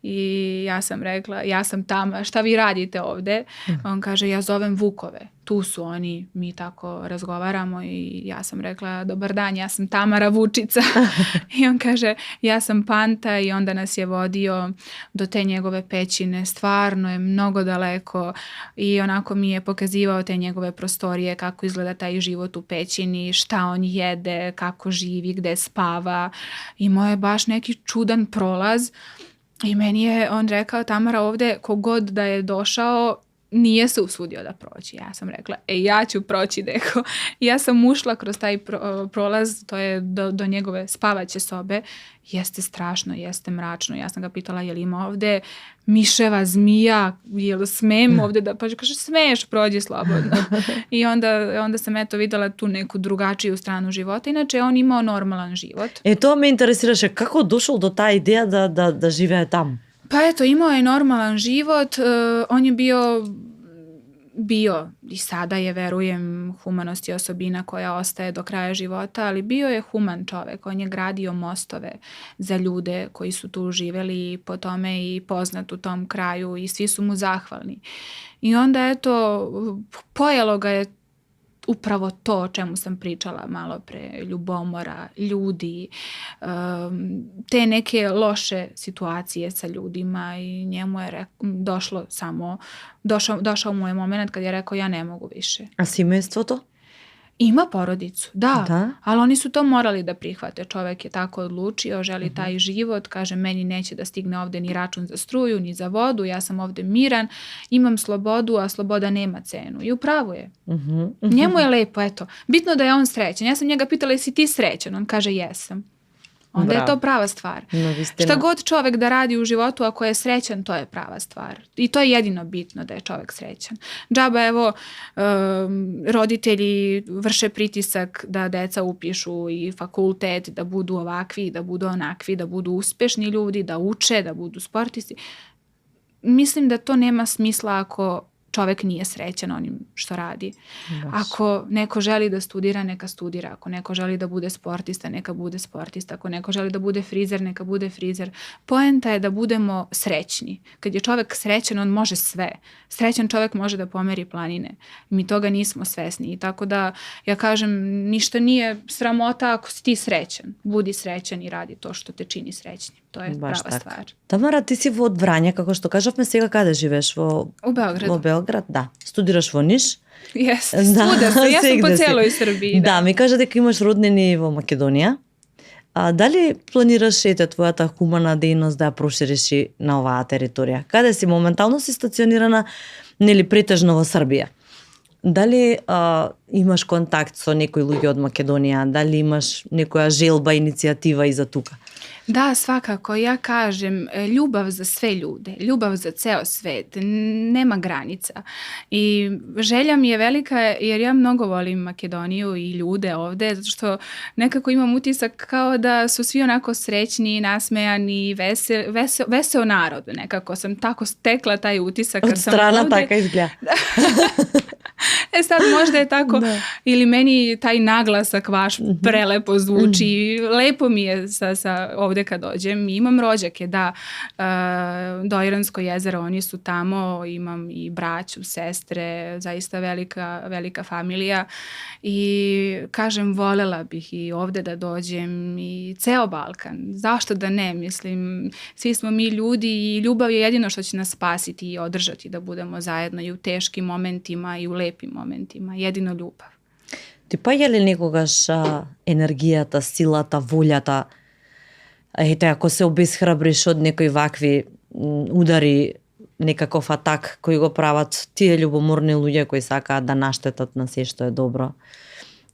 i ja sam rekla, ja sam Tama, šta vi radite ovde? On kaže, ja zovem vukove. Tu su oni, mi tako razgovaramo i ja sam rekla, dobar dan, ja sam Tamara Vučica. I on kaže, ja sam Panta i onda nas je vodio do te njegove pećine. Stvarno je mnogo daleko i onako mi je pokazivao te njegove prostorije, kako izgleda taj život u pećini, šta on jede, kako živi, gde spava. Imao je baš neki čudan prolaz i meni je on rekao, Tamara, ovde kogod da je došao, nije se usudio da prođe. Ja sam rekla, ja ću proći, deko. I ja sam ušla kroz taj prolaz, to je do njegove spavaće sobe. Jeste strašno, jeste mračno. Ja sam ga pitala, je li ima ovde miševa, zmija, je li smem ovde da prođe? Kaže, smeš, prođi slobodno. I onda sam videla tu neku drugačiju stranu života. Inače, on imao normalan život. To me interesirаше, kako došao do ta ideja da живее там? Pa eto, imao je normalan život, on je bio i sada je, verujem, humanost je osobina koja ostaje do kraja života, ali bio je human čovek, on je gradio mostove za ljude koji su tu živeli po tome i poznat u tom kraju i svi su mu zahvalni. I onda eto, pojelo ga je upravo to o čemu sam pričala malo pre, ljubomora, ljudi, te neke loše situacije sa ljudima i njemu je došao mu je moment kad je rekao ja ne mogu više. A семејството? Ima porodicu, Da. ali oni su to morali da prihvate. Čovek je tako odlučio, želi taj život, kaže meni neće da stigne ovde ni račun za struju, ni za vodu, ja sam ovde miran, imam slobodu, a sloboda nema cenu. I upravo je. Njemu je lepo, eto. Bitno da je on srećan. Ja sam njega pitala jesi ti srećan? On kaže jesam. Onda je to prava stvar. Šta god čovek da radi u životu, ako je srećan, to je prava stvar. I to je jedino bitno da je čovek srećan. Džaba, evo, roditelji vrše pritisak da deca upišu i fakultet, da budu ovakvi, da budu onakvi, da budu uspešni ljudi, da uče, da budu sportisti. Mislim da to nema smisla ako čovek nije srećan onim što radi. Ako neko želi da studira, neka studira. Ako neko želi da bude sportista, neka bude sportista. Ako neko želi da bude frizer, neka bude frizer. Poenta je da budemo srećni. Kad je čovek srećan, on može sve. Srećan čovek može da pomeri planine. Mi toga nismo svesni. I tako da, ja kažem, ništa nije sramota ako si ti srećan. Budi srećan i radi to što te čini srećnim. To je prava stvar. Тамара, ти си во Врања, како што кажавме, сега каде живееш? У Белград. Во Белград, да. Студираш во Ниш? Јес, свуда се, јас сум по целој Србија. Да, ми кажа дека имаш роднини во Македонија. Дали планираш твојата хумана дејност да ја прошириш и на оваа територија? Каде си моментално си стационирана, нели претежно во Србија? Дали имаш контакт со некои луѓе од Македонија? Дали имаш некоја желба, иницијатива и за тука? Da, svakako. Ja kažem, ljubav za sve ljude, ljubav za ceo svet, nema granica. I želja mi je velika jer ja mnogo volim Makedoniju i ljude ovde, zato što nekako imam utisak kao da su svi onako srećni, nasmejani, veseo narod. Nekako sam tako stekla taj utisak. Od strana taka izgleda. Sad možda je tako, ili meni taj naglasak vaš prelepo zvuči, lepo mi je sa ovde kad dođem. Imam rođake, da, Dojransko jezero, oni su tamo, imam i braću, sestre, zaista velika familija i kažem, volela bih i ovde da dođem i ceo Balkan. Zašto da ne? Mislim, svi smo mi ljudi i ljubav je jedino što će nas spasiti i održati da budemo zajedno i u teškim momentima i u lepim momentima. Jedino ljubav. Ти паѓа ли некогаш енергијата, силата, волјата, ете, ако се обесхрабриш од некои вакви удари, некаков атак кои го прават тие љубоморни луѓе кои сакаат да наштетат на се што е добро.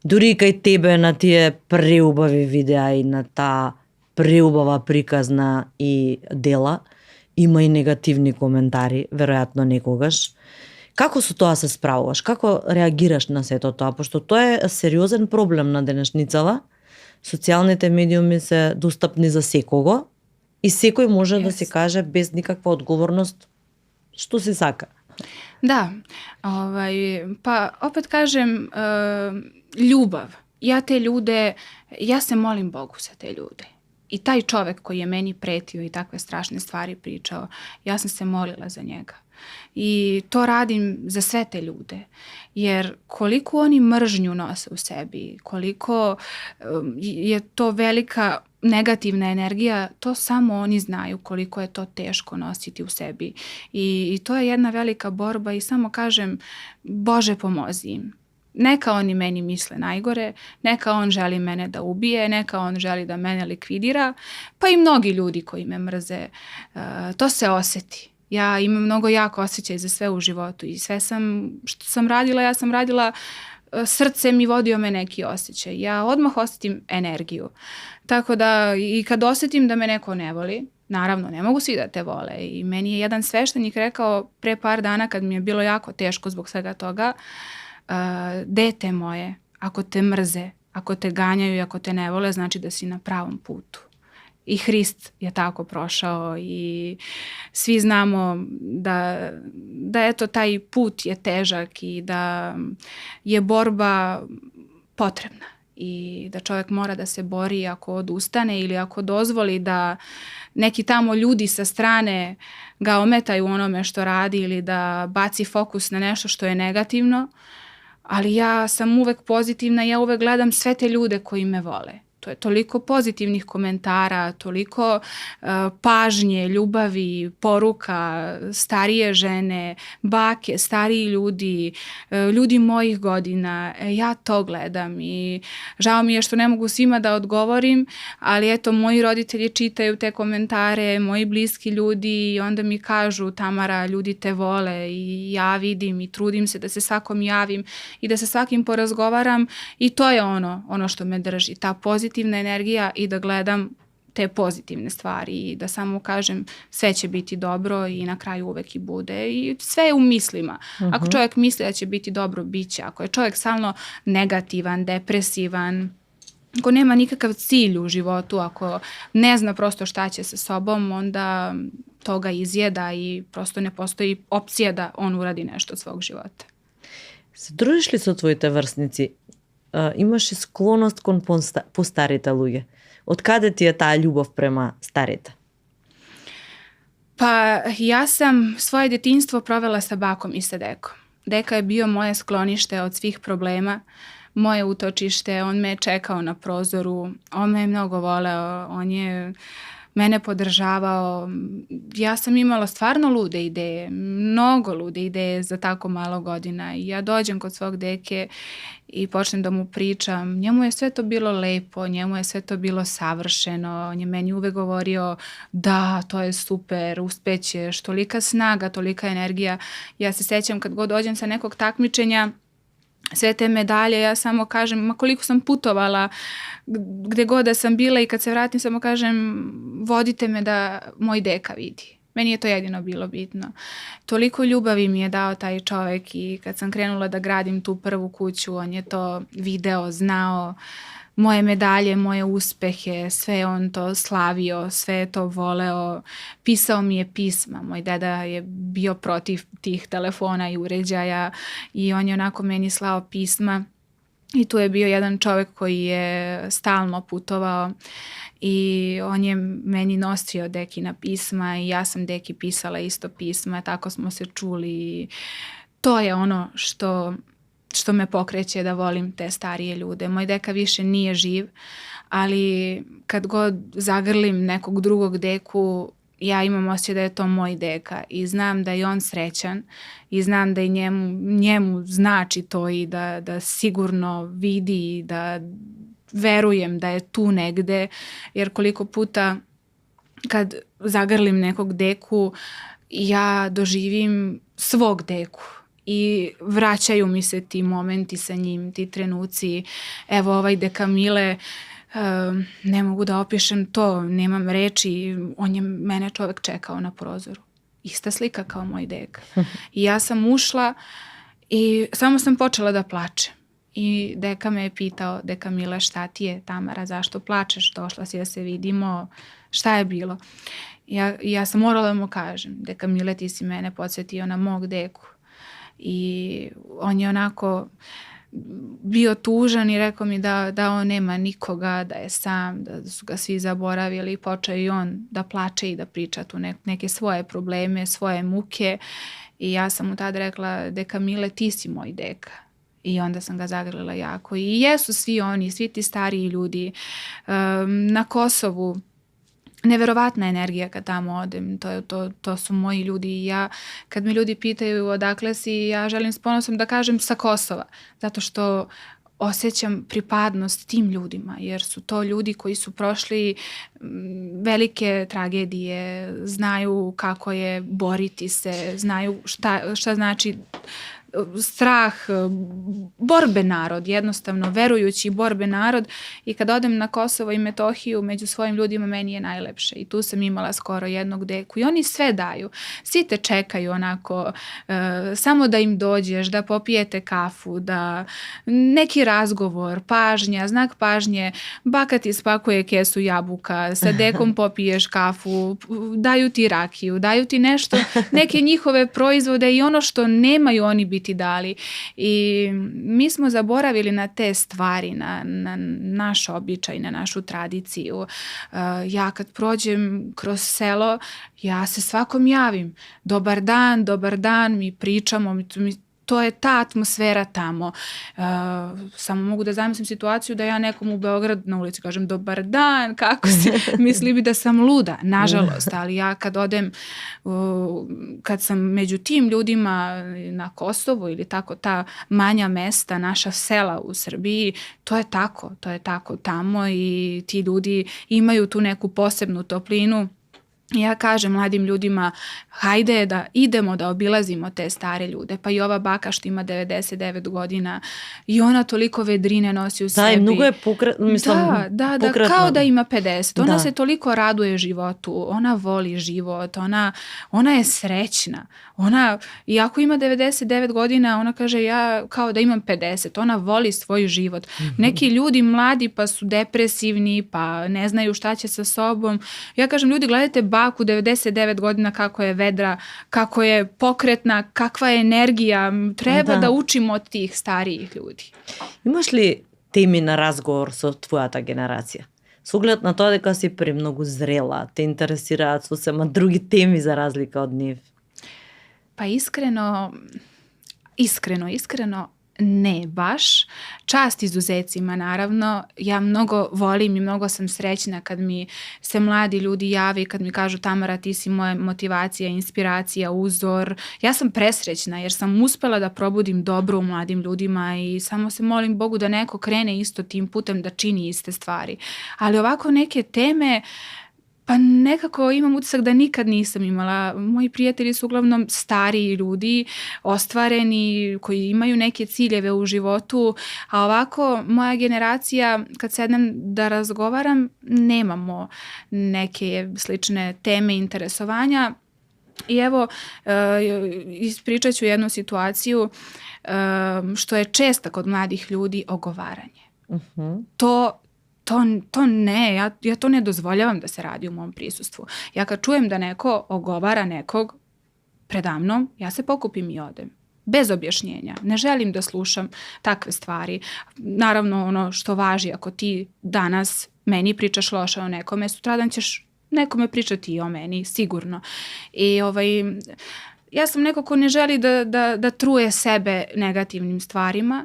Дури и кај тебе на тие преубави видеа и на таа преубава приказна и дела, има и негативни коментари, веројатно некогаш. Како со тоа се справуваш? Како реагираш на сето тоа? Пошто тоа е сериозен проблем на денешницава. Социјалните медиуми се достапни за секого и секој може да си каже без никаква одговорност што си сака. Da, pa opet kažem, ljubav. Ja se molim Bogu za te ljude. I taj čovek koji je meni pretio i takve strašne stvari pričao, ja sam se molila za njega. I to radim za sve te ljude. Jer koliko oni mržnju nose u sebi, koliko je to velika negativna energija, to samo oni znaju koliko je to teško nositi u sebi. I to je jedna velika borba i samo kažem, Bože pomozi im. Neka oni meni misle najgore, neka on želi mene da ubije, neka on želi da mene likvidira, pa i mnogi ljudi koji me mrze. To se oseti. Ja imam mnogo jak osjećaj za sve u životu i sve što sam radila, ja sam radila srcem i vodio me neki osjećaj. Ja odmah osjetim energiju. Tako da i kad osjetim da me neko ne voli, naravno ne mogu svi da te vole i meni je jedan sveštenik rekao pre par dana kad mi je bilo jako teško zbog svega toga, dete moje, ako te mrze, ako te ganjaju i ako te ne vole, znači da si na pravom putu. I Hrist je tako prošao i svi znamo da eto taj put je težak i da je borba potrebna i da čovjek mora da se bori ako odustane ili ako dozvoli da neki tamo ljudi sa strane ga ometaju u onome što radi ili da baci fokus na nešto što je negativno, ali ja sam uvek pozitivna, ja uvek gledam sve te ljude koji me vole. To je toliko pozitivnih komentara, toliko pažnje, ljubavi, poruka, starije žene, bake, stariji ljudi, ljudi mojih godina. Ja to gledam i žao mi je što ne mogu svima da odgovorim, ali eto, moji roditelji čitaju te komentare, moji bliski ljudi i onda mi kažu: Tamara, ljudi te vole i ja vidim i trudim se da se svakom javim i da sa svakim porazgovaram i to je ono što me drži, ta pozitivna energija i da gledam te pozitivne stvari i da samo kažem sve će biti dobro i na kraju uvek i bude i sve je u mislima. Ako čovjek misli da će biti dobro, bit će. Ako je čovjek stalno negativan, depresivan, ako nema nikakav cilj u životu, ako ne zna prosto šta će sa sobom, onda toga izjeda i prosto ne postoji opcija da on uradi nešto od svog života. Се дружиш ли со твоите врсници? Имаш ли склоност кон постарите луѓе? Од каде ти е таа љубов према старите? Pa ja sam svoje djetinjstvo provela sa bakom i sa dekom. Deka je bio moje sklonište od svih problema, moje utočište, on me je čekao na prozoru, on me je mnogo voleo, on je mene podržavao. Ja sam imala stvarno lude ideje, mnogo lude ideje za tako malo godina i ja dođem kod svog deke i počnem da mu pričam. Njemu je sve to bilo lepo, njemu je sve to bilo savršeno, on je meni uvek govorio da, to je super, uspećeš, tolika snaga, tolika energija. Ja se sećam kad god dođem sa nekog takmičenja, sve te medalje, ja samo kažem, ma koliko sam putovala, gde god da sam bila i kad se vratim samo kažem, vodite me da moj deka vidi. Meni je to jedino bilo bitno. Toliko ljubavi mi je dao taj čovjek i kad sam krenula da gradim tu prvu kuću, on je to video, znao, moje medalje, moje uspehe, sve je on to slavio, sve je to voleo, pisao mi je pisma. Moj deda je bio protiv tih telefona i uređaja i on je onako meni slao pisma i tu je bio jedan čovjek koji je stalno putovao i on je meni nosio dekina pisma i ja sam deki pisala isto pisma, tako smo se čuli. To je ono što me pokreće da volim te starije ljude. Moj deka više nije živ, ali kad god zagrlim nekog drugog deku, ja imam osjećaj da je to moj deka i znam da je on srećan i znam da i njemu znači to i da sigurno vidi i da verujem da je tu negde, jer koliko puta kad zagrlim nekog deku, ja doživim svog deku. I vraćaju mi se ti momenti sa njim, ti trenuci. Evo ovaj deka Mile, ne mogu da opišem to, nemam reči, on je mene čovjek čekao na prozoru. Ista slika kao moj deka. I ja sam ušla i samo sam počela da plačem. I deka me je pitao, deka Mile, šta ti je, Tamara, zašto plačeš, došla si da se vidimo, šta je bilo? Ja sam morala da mu kažem, deka Mile, ti si mene podsjetio na mog deku. I on je onako bio tužan i rekao mi da on nema nikoga, da je sam, da su ga svi zaboravili i počeo i on da plače i da priča tu neke svoje probleme, svoje muke i ja sam mu tad rekla, deka Mile, ti si moj deka. I onda sam ga zagrlila jako i jesu svi oni, svi ti stariji ljudi na Kosovu. Neverovatna energija kad tamo odem, to su moji ljudi i ja, kad mi ljudi pitaju odakle si, ja želim s ponosom da kažem sa Kosova, zato što osjećam pripadnost tim ljudima, jer su to ljudi koji su prošli velike tragedije, znaju kako je boriti se, znaju šta znači strah, borbe narod, jednostavno verujući borbe narod, i kad odem na Kosovo i Metohiju među svojim ljudima meni je najlepše i tu sam imala skoro jednog deku i oni sve daju, svi te čekaju onako, samo da im dođeš, da popijete kafu, da neki razgovor, pažnja, znak pažnje, baka ti spakuje kesu jabuka, sa dekom popiješ kafu, daju ti rakiju, daju ti nešto, neke njihove proizvode i ono što nemaju oni bi ti dali. I mi smo zaboravili na te stvari, na naš običaj, na našu tradiciju. Ja kad prođem kroz selo, ja se svakom javim. Dobar dan, mi pričamo, to je ta atmosfera tamo. Samo mogu da zamislim situaciju da ja nekom u Beograd na ulici kažem dobar dan, kako si? Misli bi da sam luda, nažalost, ali ja kad odem, kad sam među tim ljudima na Kosovu ili tako ta manja mesta, naša sela u Srbiji, to je tako tamo i ti ljudi imaju tu neku posebnu toplinu. Ja kažem mladim ljudima, hajde da idemo da obilazimo te stare ljude. Pa i ova baka što ima 99 godina i ona toliko vedrine nosi u sebi. Da, i mnogo je Da, kao da ima 50. Ona se toliko raduje životu, ona voli život, ona je srećna. Iako ima 99 godina, ona kaže ja kao da imam 50. Ona voli svoj život. Neki ljudi mladi pa su depresivni, pa ne znaju šta će sa sobom. Ja kažem, ljudi, gledajte baku 99 godina kako je vedra, kako je pokretna, kakva je energija. Treba da učimo od tih starijih ljudi. Imaš li temi na razgovor sa твојата генерација? Со оглед на тоа дека си премногу зрела, те интересираат сосема други теми за разлика од нив? Pa iskreno ne baš. Čast izuzecima naravno. Ja mnogo volim i mnogo sam srećna kad mi se mladi ljudi jave i kad mi kažu Tamara ti si moja motivacija, inspiracija, uzor. Ja sam presrećna jer sam uspela da probudim dobro u mladim ljudima i samo se molim Bogu da neko krene isto tim putem da čini iste stvari. Ali ovako neke teme pa nekako imam utisak da nikad nisam imala. Moji prijatelji su uglavnom stariji ljudi, ostvareni, koji imaju neke ciljeve u životu, a ovako moja generacija, kad sednem da razgovaram, nemamo neke slične teme interesovanja. I evo, ispričat ću jednu situaciju što je česta kod mladih ljudi, ogovaranje. To ne, ja to ne dozvoljavam da se radi u mom prisustvu. Ja kad čujem da neko ogovara nekog predamnom, ja se pokupim i odem. Bez objašnjenja. Ne želim da slušam takve stvari. Naravno, ono što važi, ako ti danas meni pričaš loše o nekome, sutradan ćeš nekome pričati i o meni, sigurno. I ja sam neko ko ne želi da truje sebe negativnim stvarima,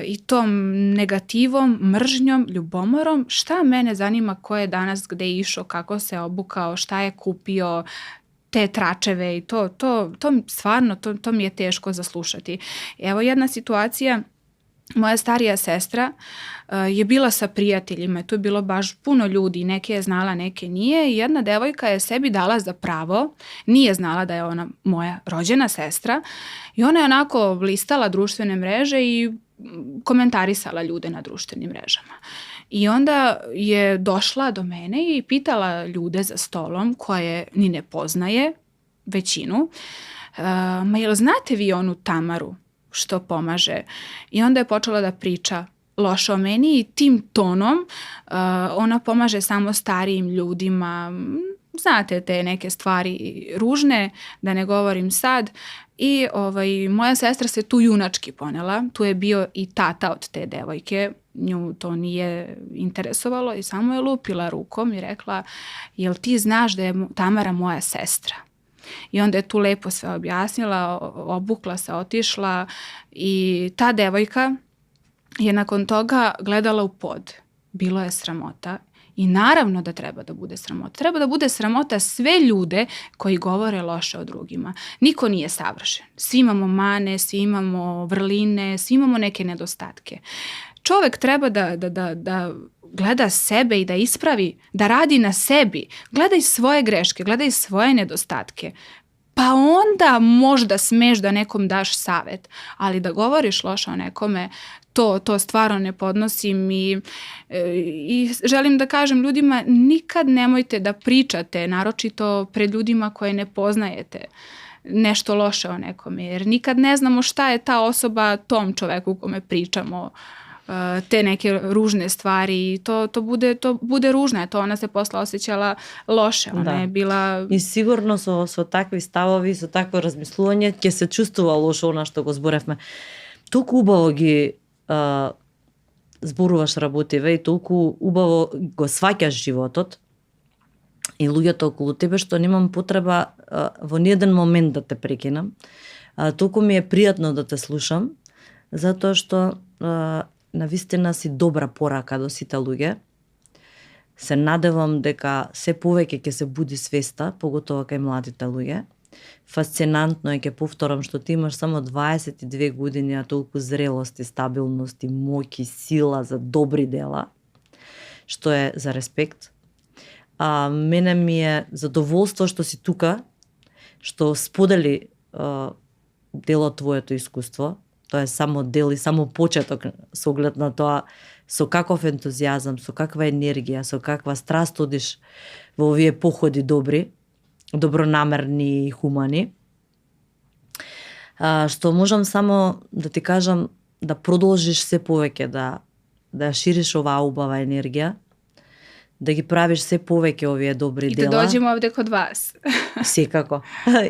i tom negativom, mržnjom, ljubomorom. Šta mene zanima ko je danas gde išao, kako se obukao, šta je kupio, te tračeve i to stvarno, to mi je teško za slušati. Evo jedna situacija, moja starija sestra je bila sa prijateljima, tu je bilo baš puno ljudi, neke je znala, neke nije i jedna devojka je sebi dala za pravo, nije znala da je ona moja rođena sestra i ona je onako listala društvene mreže i komentarisala ljude na društvenim mrežama. I onda je došla do mene i pitala ljude za stolom koje ni ne poznaje, većinu, ma jel znate vi onu Tamaru što pomaže? I onda je počela da priča loše o meni i tim tonom ona pomaže samo starijim ljudima, znate te neke stvari ružne, da ne govorim sad. I moja sestra se tu junački ponela, tu je bio i tata od te devojke, nju to nije interesovalo i samo je lupila rukom i rekla, jel ti znaš da je Tamara moja sestra? I onda je tu lepo sve objasnila, obukla se, otišla i ta devojka je nakon toga gledala u pod. Bilo je sramota i naravno da treba da bude sramota. Treba da bude sramota sve ljude koji govore loše o drugima. Niko nije savršen. Svi imamo mane, svi imamo vrline, svi imamo neke nedostatke. Čovek treba da gleda sebe i da ispravi, da radi na sebi. Gledaj svoje greške, gledaj svoje nedostatke. pa onda možda smeš da nekom daš savet, ali da govoriš loše o nekome, to stvarno ne podnosim i želim da kažem ljudima, nikad nemojte da pričate, naročito pred ljudima koje ne poznajete, nešto loše o nekome, jer nikad ne znamo šta je ta osoba tom čoveku kome pričamo, te neke ružne stvari i to bude ružno, ona se posle osjećala loše, ona je bila... И сигурно со такви ставови, со такво размислување ќе се чувствува лошо она што го зборевме. Толку убаво ги зборуваш работиве и толку убаво го сваќаш животот и луѓето околу тебе што немам потреба во ниеден момент да те прекинам. Толку ми е пријатно да те слушам, затоа што навистина си добра порака до сите луѓе. Се надевам дека се повеќе ќе се буди свеста, поготово кај младите луѓе. Фасцинантно е, ќе повторам, што ти имаш само 22 години, а толку зрелост и стабилност и моќ и сила за добри дела, што е за респект. Мене ми е задоволство што си тука, што сподели дел од твоето искуство. Тоа е само дел и само почеток со оглед на тоа со каков ентузијазам, со каква енергија, со каква страст одиш во овие походи добри, добронамерни и хумани. Што можам само да ти кажам да продолжиш се повеќе да шириш оваа убава енергија, да ги правиш се повеќе овие добри дела. И да доđemo овде код вас. Секако.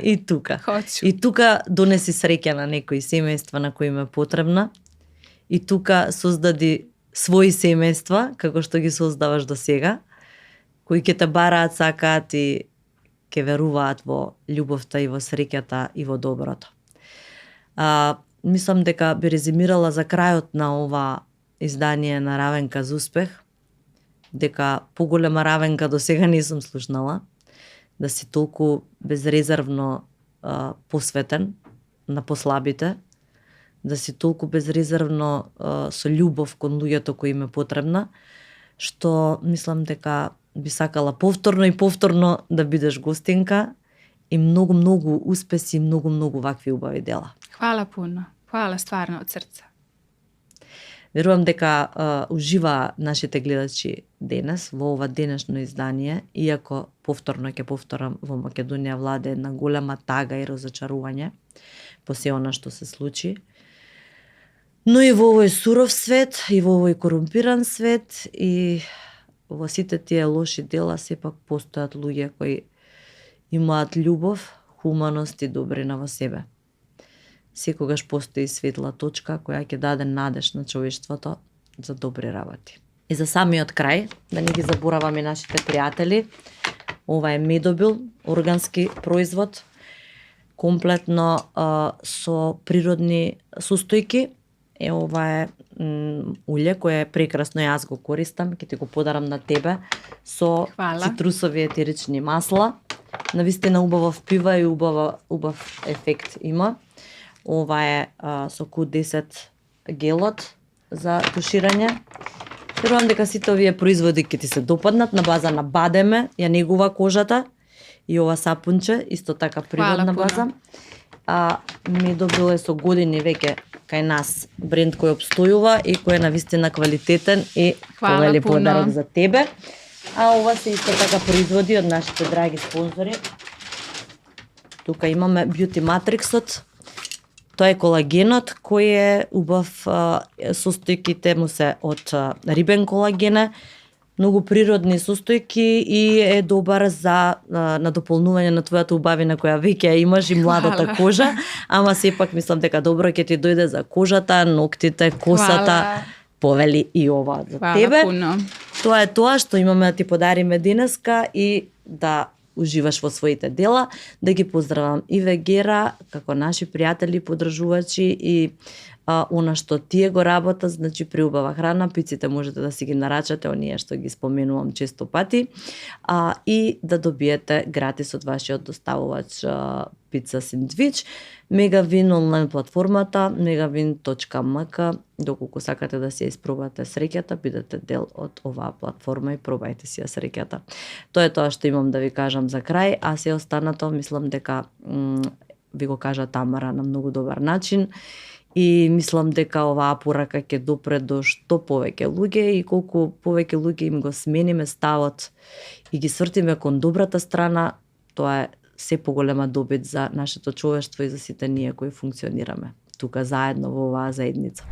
И тука. Хочу. И тука донеси среќа на некои семејства на кои им е потребна. И тука создади своји семејства, како што ги создаваш до сега, кои ќе те бараат, сакаат и ќе веруваат во љубовта и во среќата и во доброто. Мислам дека би резимирала за крајот на ова издание на Равенка за успех, дека поголема Равенка до сега не сум слушнала, да си толку безрезервно посветен на послабите, да си толку безрезервно со љубов кон луѓето кои им е потребна, што мислам дека би сакала повторно и повторно да бидеш гостинка и многу успеси и многу вакви убави дела. Хвала пуно. Хвала стварно од срца. Верувам дека ужива нашите гледачи денес во ова денешно издание, иако повторно ќе повторам, во Македонија владе една голема тага и разочарување по се она што се случи. Но и во овој суров свет, и во овој корумпиран свет, и во сите тие лоши дела сепак постојат луѓе кои имаат љубов, хуманост и добрина во себе. Секогаш постои светла точка која ќе даде надеж на човештвото за добри работи. И за самиот крај, да не ги забораваме нашите пријатели, ова е Медобил, органски производ, комплетно со природни состојки. Ова е улје кое е прекрасно, јас го користам, ќе ти го подарам на тебе со цитрусови етерични масла. Навистина убав пива и убав ефект има. Ова е со Q10 гелот за туширање. Верувам дека сите овие производи ќе ти се допаднат, на база на бадеме, ја негува кожата и ова сапунче, исто така природна база. Медобил е со години веќе кај нас бренд кој обстојува и кој е навистина квалитетен и повели подарок за тебе. Ова се исто така производи од нашите драги спонзори. Тука имаме Beauty Matrixот. Тоа е колагенот кој е убав, состојките му се од рибен колагене, многу природни состојки и е добар за надополнување на твојата убавина која веќе ја имаш и младата кожа, ама сепак мислам дека добро ќе ти дојде за кожата, ноктите, косата. Повели и ова за тебе. Пуно. Тоа е тоа што имаме да ти подариме денеска и да уживаш во своите дела, да ги поздравам и Вегера како наши пријатели, подржувачи и она што тие го работат, значи приубава храна, пиците можете да си ги нарачате, оние што ги споменувам често пати, и да добиете гратис од вашиот доставувач пица сендвич. Megavin онлайн платформата megavin.mk, доколку сакате да се испробате среќата, бидете дел од оваа платформа и пробајте си ја среќата. Тоа е тоа што имам да ви кажам за крај, а се останато мислам дека ви го кажа Тамара на многу добар начин и мислам дека оваа порака ќе допре до што повеќе луѓе и колку повеќе луѓе им го смениме ставот и ги свртиме кон добрата страна, тоа е се поголема добит за нашето човештво и за сите ние кои функционираме тука заедно во оваа заедница.